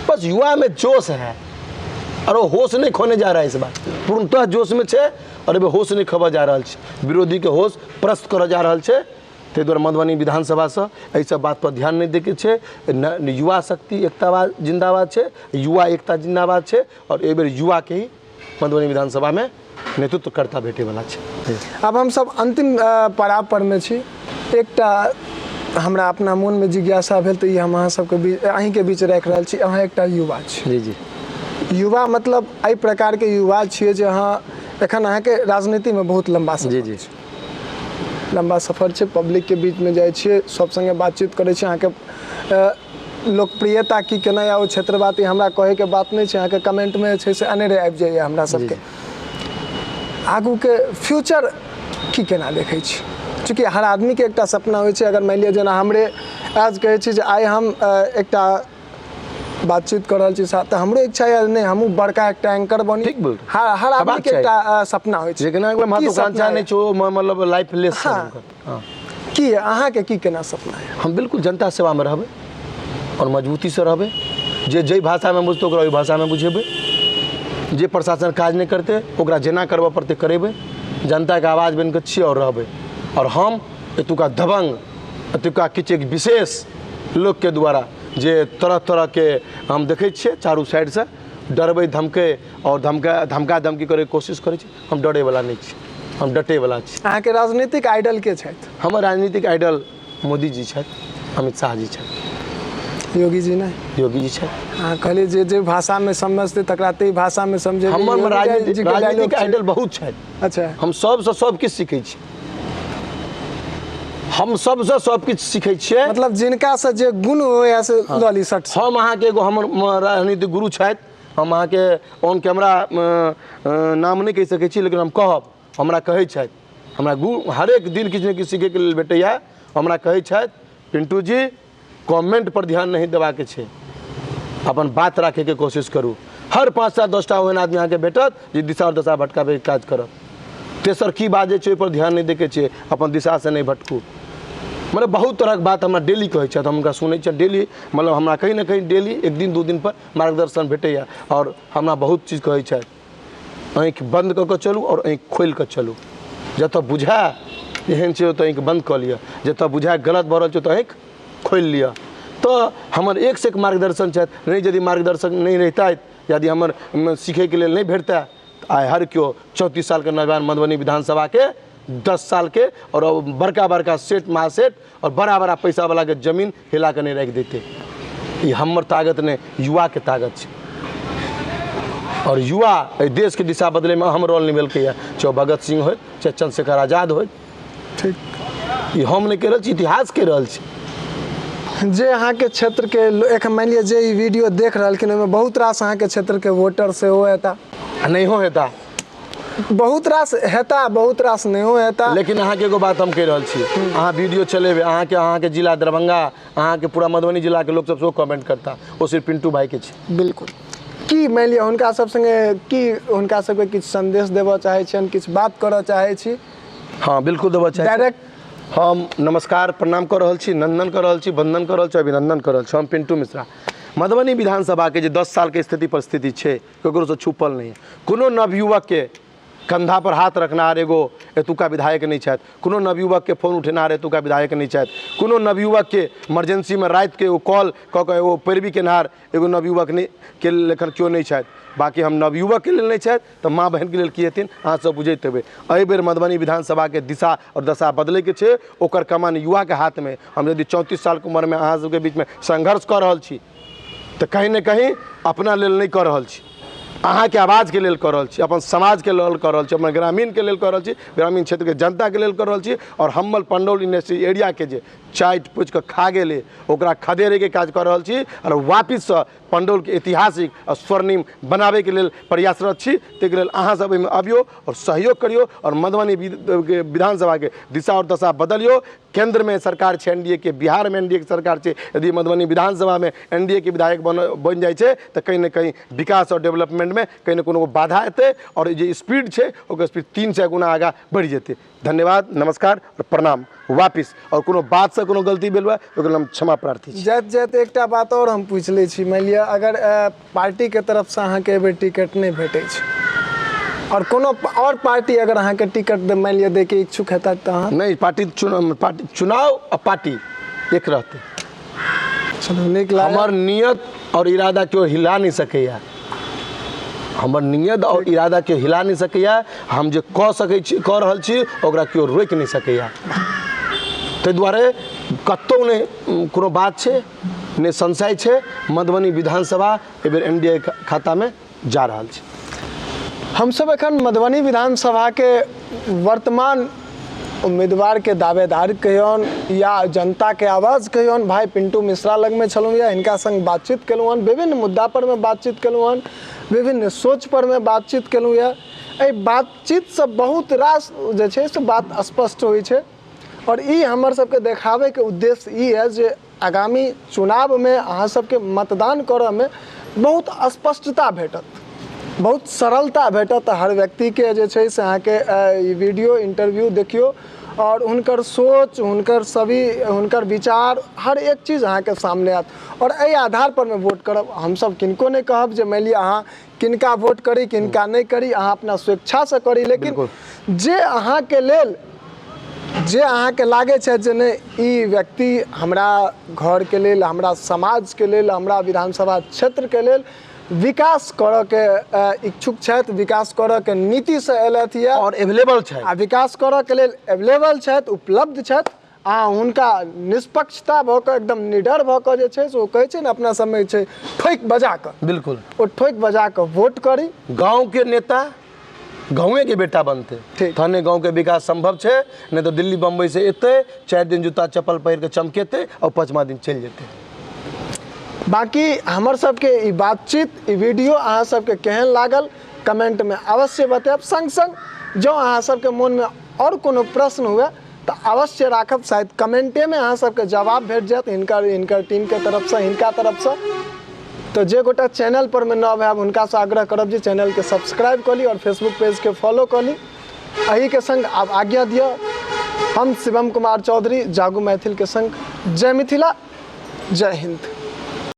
बस युवा में जोश है और वो होश नहीं खोने जा रहा है। इस बार पूर्णतः जोश में छै और एहिबेर होश नहीं खोबऽ जा रहल छै, विरोधीके होश प्रस्त करऽ जा रहल छै। ताहि दुआरे मधुबनी विधानसभासँ एहि सब बात पर ध्यान नहि दैके छै। युवा शक्ति एकताबाद जिन्दाबाद छै, युवा एकता जिन्दाबाद छै, और एहिबेर युवाके ही मधुबनी विधानसभामे नेतृत्वकर्ता भेटैवला छै। आब हमसब अंतिम पड़ाव परमे छी। एकटा हमरा अपना मोनमे जिज्ञासा भेल तऽ ई हम अहाँ सबके बीच, अहीँके बीच राखि रहल छी। अहाँ एकटा युवा छी। जी जी। युवा मतलब एहि प्रकारके युवा छियै जे अहाँ एखन अहाँके राजनीतिमे बहुत लम्बा सफर जी जी छै, लम्बा सफर छै, पब्लिकके बीचमे जाइ छियै, सब सङ्गे बातचीत करै छियै। अहाँके लोकप्रियता की केना या ओ क्षेत्र बात ई हमरा कहैके बात नहि छै, अहाँके कमेंटमे छै से अनेरे आबि जाइए हमरा सबके। आगूके फ्यूचर की केना देखै छी? चूँकि हर आदमीके एकटा सपना होइ छै। अगर मानि लिअ जेना हमरे आज कहै छी जे आइ हम एकटा बातचीत कऽ रहल छी साथ, तऽ हमरो इच्छा यऽ नहि हमहूँ बड़का एकटा एंकर बनी। ठीक बोल। हर आदमीके एकटा सपना होइ छै। जेकरा महत्वाकांक्षा नहि छै ओ मतलब लाइफलेस छै। हाँ। की अहाँके की केना सपना यऽ? हम बिल्कुल जनता सेवामे रहबै आओर मजबूतीसँ रहबै। जे जाहि भाषामे बुझतै ओकरा ओहि भाषामे बुझेबै। जे प्रशासन काज नहि करतै ओकरा जेना करबऽ पड़तै करेबै। जनताके आवाज बनि कऽ छियै आओर रहबै। आओर हम एतुका दबंग, एतुका किछु एक विशेष लोकके द्वारा जे तरह तरहके हम देखै छियै चारू साइडसँ डरबै धमकै आओर धमका धमकी करैके कोशिश करै छै, हम डरैवला नहि छी, हम डटैवला छी। अहाँके राजनीतिक आइडल के छथि? हमर राजनीतिक आइडल मोदी जी छथि, अमित शाह जी छथि। योगी जी नहि? योगी जी छथि। अहाँ कहलियै जे जे भाषामे समझतै तकरा ताहि भाषामे समझेबै। हमर राजनीतिक आइडल बहुत छथि। अच्छा। हम सबसँ सब किछु सीखै छी, हम सबसँ सब किछु सीखै छियै। मतलब जिनकासँ जे गुण होइए से लऽ ली सट। हम अहाँके एगो हमर राजनीतिक गुरु छथि, हम अहाँके ऑन कैमरा नाम नहि कहि सकै छी, लेकिन हम कहब, हमरा कहै छथि, हमरा गुरु हरेक दिन किछु ने किछु सीखैके लेल भेटैए। हमरा कहै छथि, पिंटू जी कमेंट पर ध्यान नहीं देबाके छै, अपन बात राखैके कोशिश करू। हर 5 टा 10 टा ओहन आदमी अहाँके भेटत जे दिशा और दशा भटकाबैके काज करत। तेसर की बाजै छै ओहिपर ध्यान नहि दैके छै, अपन दिशासँ नहि भटकू। मतलब बहुत तरहक बात हमरा डेली कहै छथि, हम हुनका सुनै छियनि डेली। मतलब हमरा कहीं ने कहीं डेली एक दिन 2 दिन पर मार्गदर्शन भेटैए आओर हमरा बहुत चीज कहै छथि। आँखि बन्द कऽ कऽ चलू आओर आँखि खोलि कऽ चलू। जतऽ बुझाए एहन छै ओतऽ आँखि बन्द कऽ लिअ, जतऽ बुझाए गलत भऽ रहल छै ओतऽ आँखि खोलि लिअ। तऽ हमर एकसँ एक मार्गदर्शन छथि। नहि यदि मार्गदर्शन नहि रहितथि, यदि हमर सीखैके लेल नहि भेटतै, तऽ आइ हर केओ 34 सालके नौजवान मधुबनी विधानसभाके 10 सालके और बड़का बड़का सेठ महासेठ और बड़ा बड़ा पैसावलाके जमीन हिला कऽ नहि राखि दैतै। ई हमर ताकत नहि, युवाके ताकत छै। और युवा एहि देशके दिशा बदलैमे अहम रोल निभेलकैए, चाहे भगत सिंह होइत, चाहे चंद्रशेखर आजाद होइत। ठीक। ई हम नहि कहि रहल छी, इतिहास कहि रहल छी। जे अहाँके क्षेत्रके एखन मानि लिअ जे ई वीडियो देख रहलखिन, ओहिमे बहुत रास अहाँके क्षेत्रके वोटर सेहो हेता। आ नहियो हेता। बहुत रास हेता, बहुत रास नहियो हेता। लेकिन अहाँके एगो बात हम कहि रहल छी, अहाँ वीडियो चलेबै, अहाँके जिला दरभंगा, अहाँके पूरा मधुबनी जिलाके लोक सब सेहो कमेंट करता, ओ सिर्फ पिंटू भाईके छै। बिल्कुल। की मानि लिअ हुनका सब संगे की हुनका सबके किछु संदेश देबऽ चाहै छियनि, किछु बात करऽ चाहै छी? हँ बिल्कुल देबऽ चाहै छी। डायरेक्ट हम नमस्कार प्रणाम कऽ रहल छी, नंदन कऽ रहल छी, वंदन कऽ रहल छी, अभिनंदन कऽ रहल छी। हम पिंटू मिश्रा, मधुबनी विधानसभाके जे 10 सालके स्थिति परिस्थिति छै, ककरोसँ छुपल नहि। कोनो नवयुवकके कंधा पर हाथ रखनहार एगो एतुका विधायक नहि छथि, कोनो नवयुवकके फोन उठेनहार एतुका विधायक नहि छथि, कोनो नवयुवकके इमरजेंसीमे रातिके एगो कॉल कऽ कऽ एगो पैरवी केनहार एगो नवयुवक नहि के लेल एखन केओ नहि छथि। बाँकी हम नवयुवकके लेल नहि छथि तऽ माँ बहिनके लेल की हेथिन, अहाँ सब बुझैत हेबै। एहिबेर मधुबनी विधानसभाके दिशा आओर दशा बदलैके छै, ओकर कमान युवाके हाथमे। हम यदि 34 सालके उमरमे अहाँ सबके बीचमे संघर्ष कऽ रहल छी तऽ कहीं ने कहीं अपना लेल नहि कऽ रहल छी, अहाँके आवाजके लेल कऽ रहल छी, अपन समाजके लेल कऽ रहल छी, अपन ग्रामीणके लेल कऽ रहल छी, ग्रामीण क्षेत्रके जनताके लेल कऽ रहल छी। आओर हमर पंडौल इंडस्ट्री एरियाके जे चाटि पोछि कऽ खा गेलै, ओकरा खदेड़ैके काज कऽ रहल छी आओर वापिससँ पंडौलके ऐतिहासिक आओर स्वर्णिम बनाबैके लेल प्रयासरत छी। ताहिके लेल अहाँ सब एहिमे अबियौ आओर सहयोग करियौ आओर मधुबनी विधानसभाके दिशा आओर दशा बदलियौ। केंद्रमे सरकार छै एनडीए के, बिहारमे एनडीए के सरकार छै। यदि मधुबनी विधानसभामे एनडीए के विधायक बनि जाइ छै तऽ कहीं ने कहीं विकास आओर डेवलपमेंटमे कहीं ने कोनो बाधा एतै आओर जे स्पीड छै ओकर स्पीड 300 गुना आगाँ बढ़ि जेतै। धन्यवाद, नमस्कार आओर प्रणाम वापिस। आओर कोनो बातसँ कोनो गलती भेल हुए ओकर लेल हम क्षमा प्रार्थी छी। जाइत जाइत एकटा बात आओर हम पूछि लै छी, मानि लिअ अगर पार्टीके तरफसँ अहाँके एहिबेर टिकट नहि भेटै छै आओर कोनो आओर पार्टी अगर अहाँके टिकट मानि लिअ दैके इच्छुक हेता तऽ अहाँ? नहि, पार्टी पार्टी चुनाव आ पार्टी एक रहतै। चलू, नीक लागल। हमर नियत आओर इरादा केओ हिला नहि सकैया, हमर नियत आओर इरादा केओ हिला नहि सकैया। हम जे कऽ सकै छी, कऽ रहल छी, ओकरा केओ रोकि नहि सकैया। ताहि दुआरे कतहु नहि कोनो बात छै, नहि संशय छै, मधुबनी विधानसभा एहिबेर एन डी ए खातामे जा रहल छै। हमसब एखन मधुबनी विधानसभाके वर्तमान उम्मीदवारके दावेदार कहियौन या जनताके आवाज़ कहियौन, भाई पिंटू मिश्रा लगमे छलहुँ या हिनका संग बातचीत केलहुँ हन, विभिन्न मुद्दा पर मे बातचीत केलहुँ हन, विभिन्न सोच पर मे बातचीत केलहुँ यऽ। एहि बातचीतसँ बहुत रास जे छै से बात स्पष्ट होइ छै आओर ई हमर सबके देखाबैके उद्देश्य ई यऽ जे आगामी चुनावमे अहाँ सबके मतदान करऽमे बहुत स्पष्टता भेटत, बहुत सरलता भेटत। हर व्यक्तिके जे छै से अहाँके ई वीडियो इंटरव्यू देखियौ आओर हुनकर सोच, हुनकर सभी, हुनकर विचार, हर एक चीज अहाँके सामने आयत आओर एहि आधार पर मे वोट करब। हमसब किनको नहि कहब जे मानि लिअ अहाँ किनका वोट करी किनका नहि करी, अहाँ अपना स्वेच्छासँ करी, लेकिन जे अहाँके लेल जे अहाँके लागै छै जे नहि ई व्यक्ति हमरा घरके लेल, हमरा समाजके लेल, हमरा विधानसभा क्षेत्रके लेल विकास करऽके इच्छुक छथि, विकास करऽके नीतिसँ एलथि यऽ आओर एवेलेबल छथि आ विकास करऽके लेल एवेलेबल छथि, उपलब्ध छथि, आ हुनका निष्पक्षता भऽ कऽ एकदम निडर भऽ कऽ जे छै से ओ कहै छै ने अपना सबमे छै ठोकि बजा कऽ, बिल्कुल ओ ठोकि बजा कऽ वोट करी। गाँवके नेता गाँवे के बेटा बनते तहने गाँव के विकास संभव छै, नहीं तो दिल्ली बम्बई से एतै 4 दिन जूता चप्पल पहिर के चमकेतै और 5वां दिन चलि जेतै। बाकी हमर सबके ई बातचीत, ई वीडियो अहाँ सबके केहन लागल कमेंट में अवश्य बतायब। संग संग जँ अहाँ सबके मन में और कोनो प्रश्न हुए तऽ अवश्य राखब, शायद कमेंटे में अहाँ सबके जवाब भेट जायत हिनकर टीम के तरफसँ, हिनका तरफसँ। तो जे गोटा चैनल पर में नव आयब हुनकासँ आग्रह करब जे चैनल के सब्सक्राइब कऽ ली और फेसबुक पेज के फॉलो कऽ ली। एही के संग आब आज्ञा दिअ, हम शिवम कुमार चौधरी जागू मैथिल के संग। जय मिथिला, जय हिंद।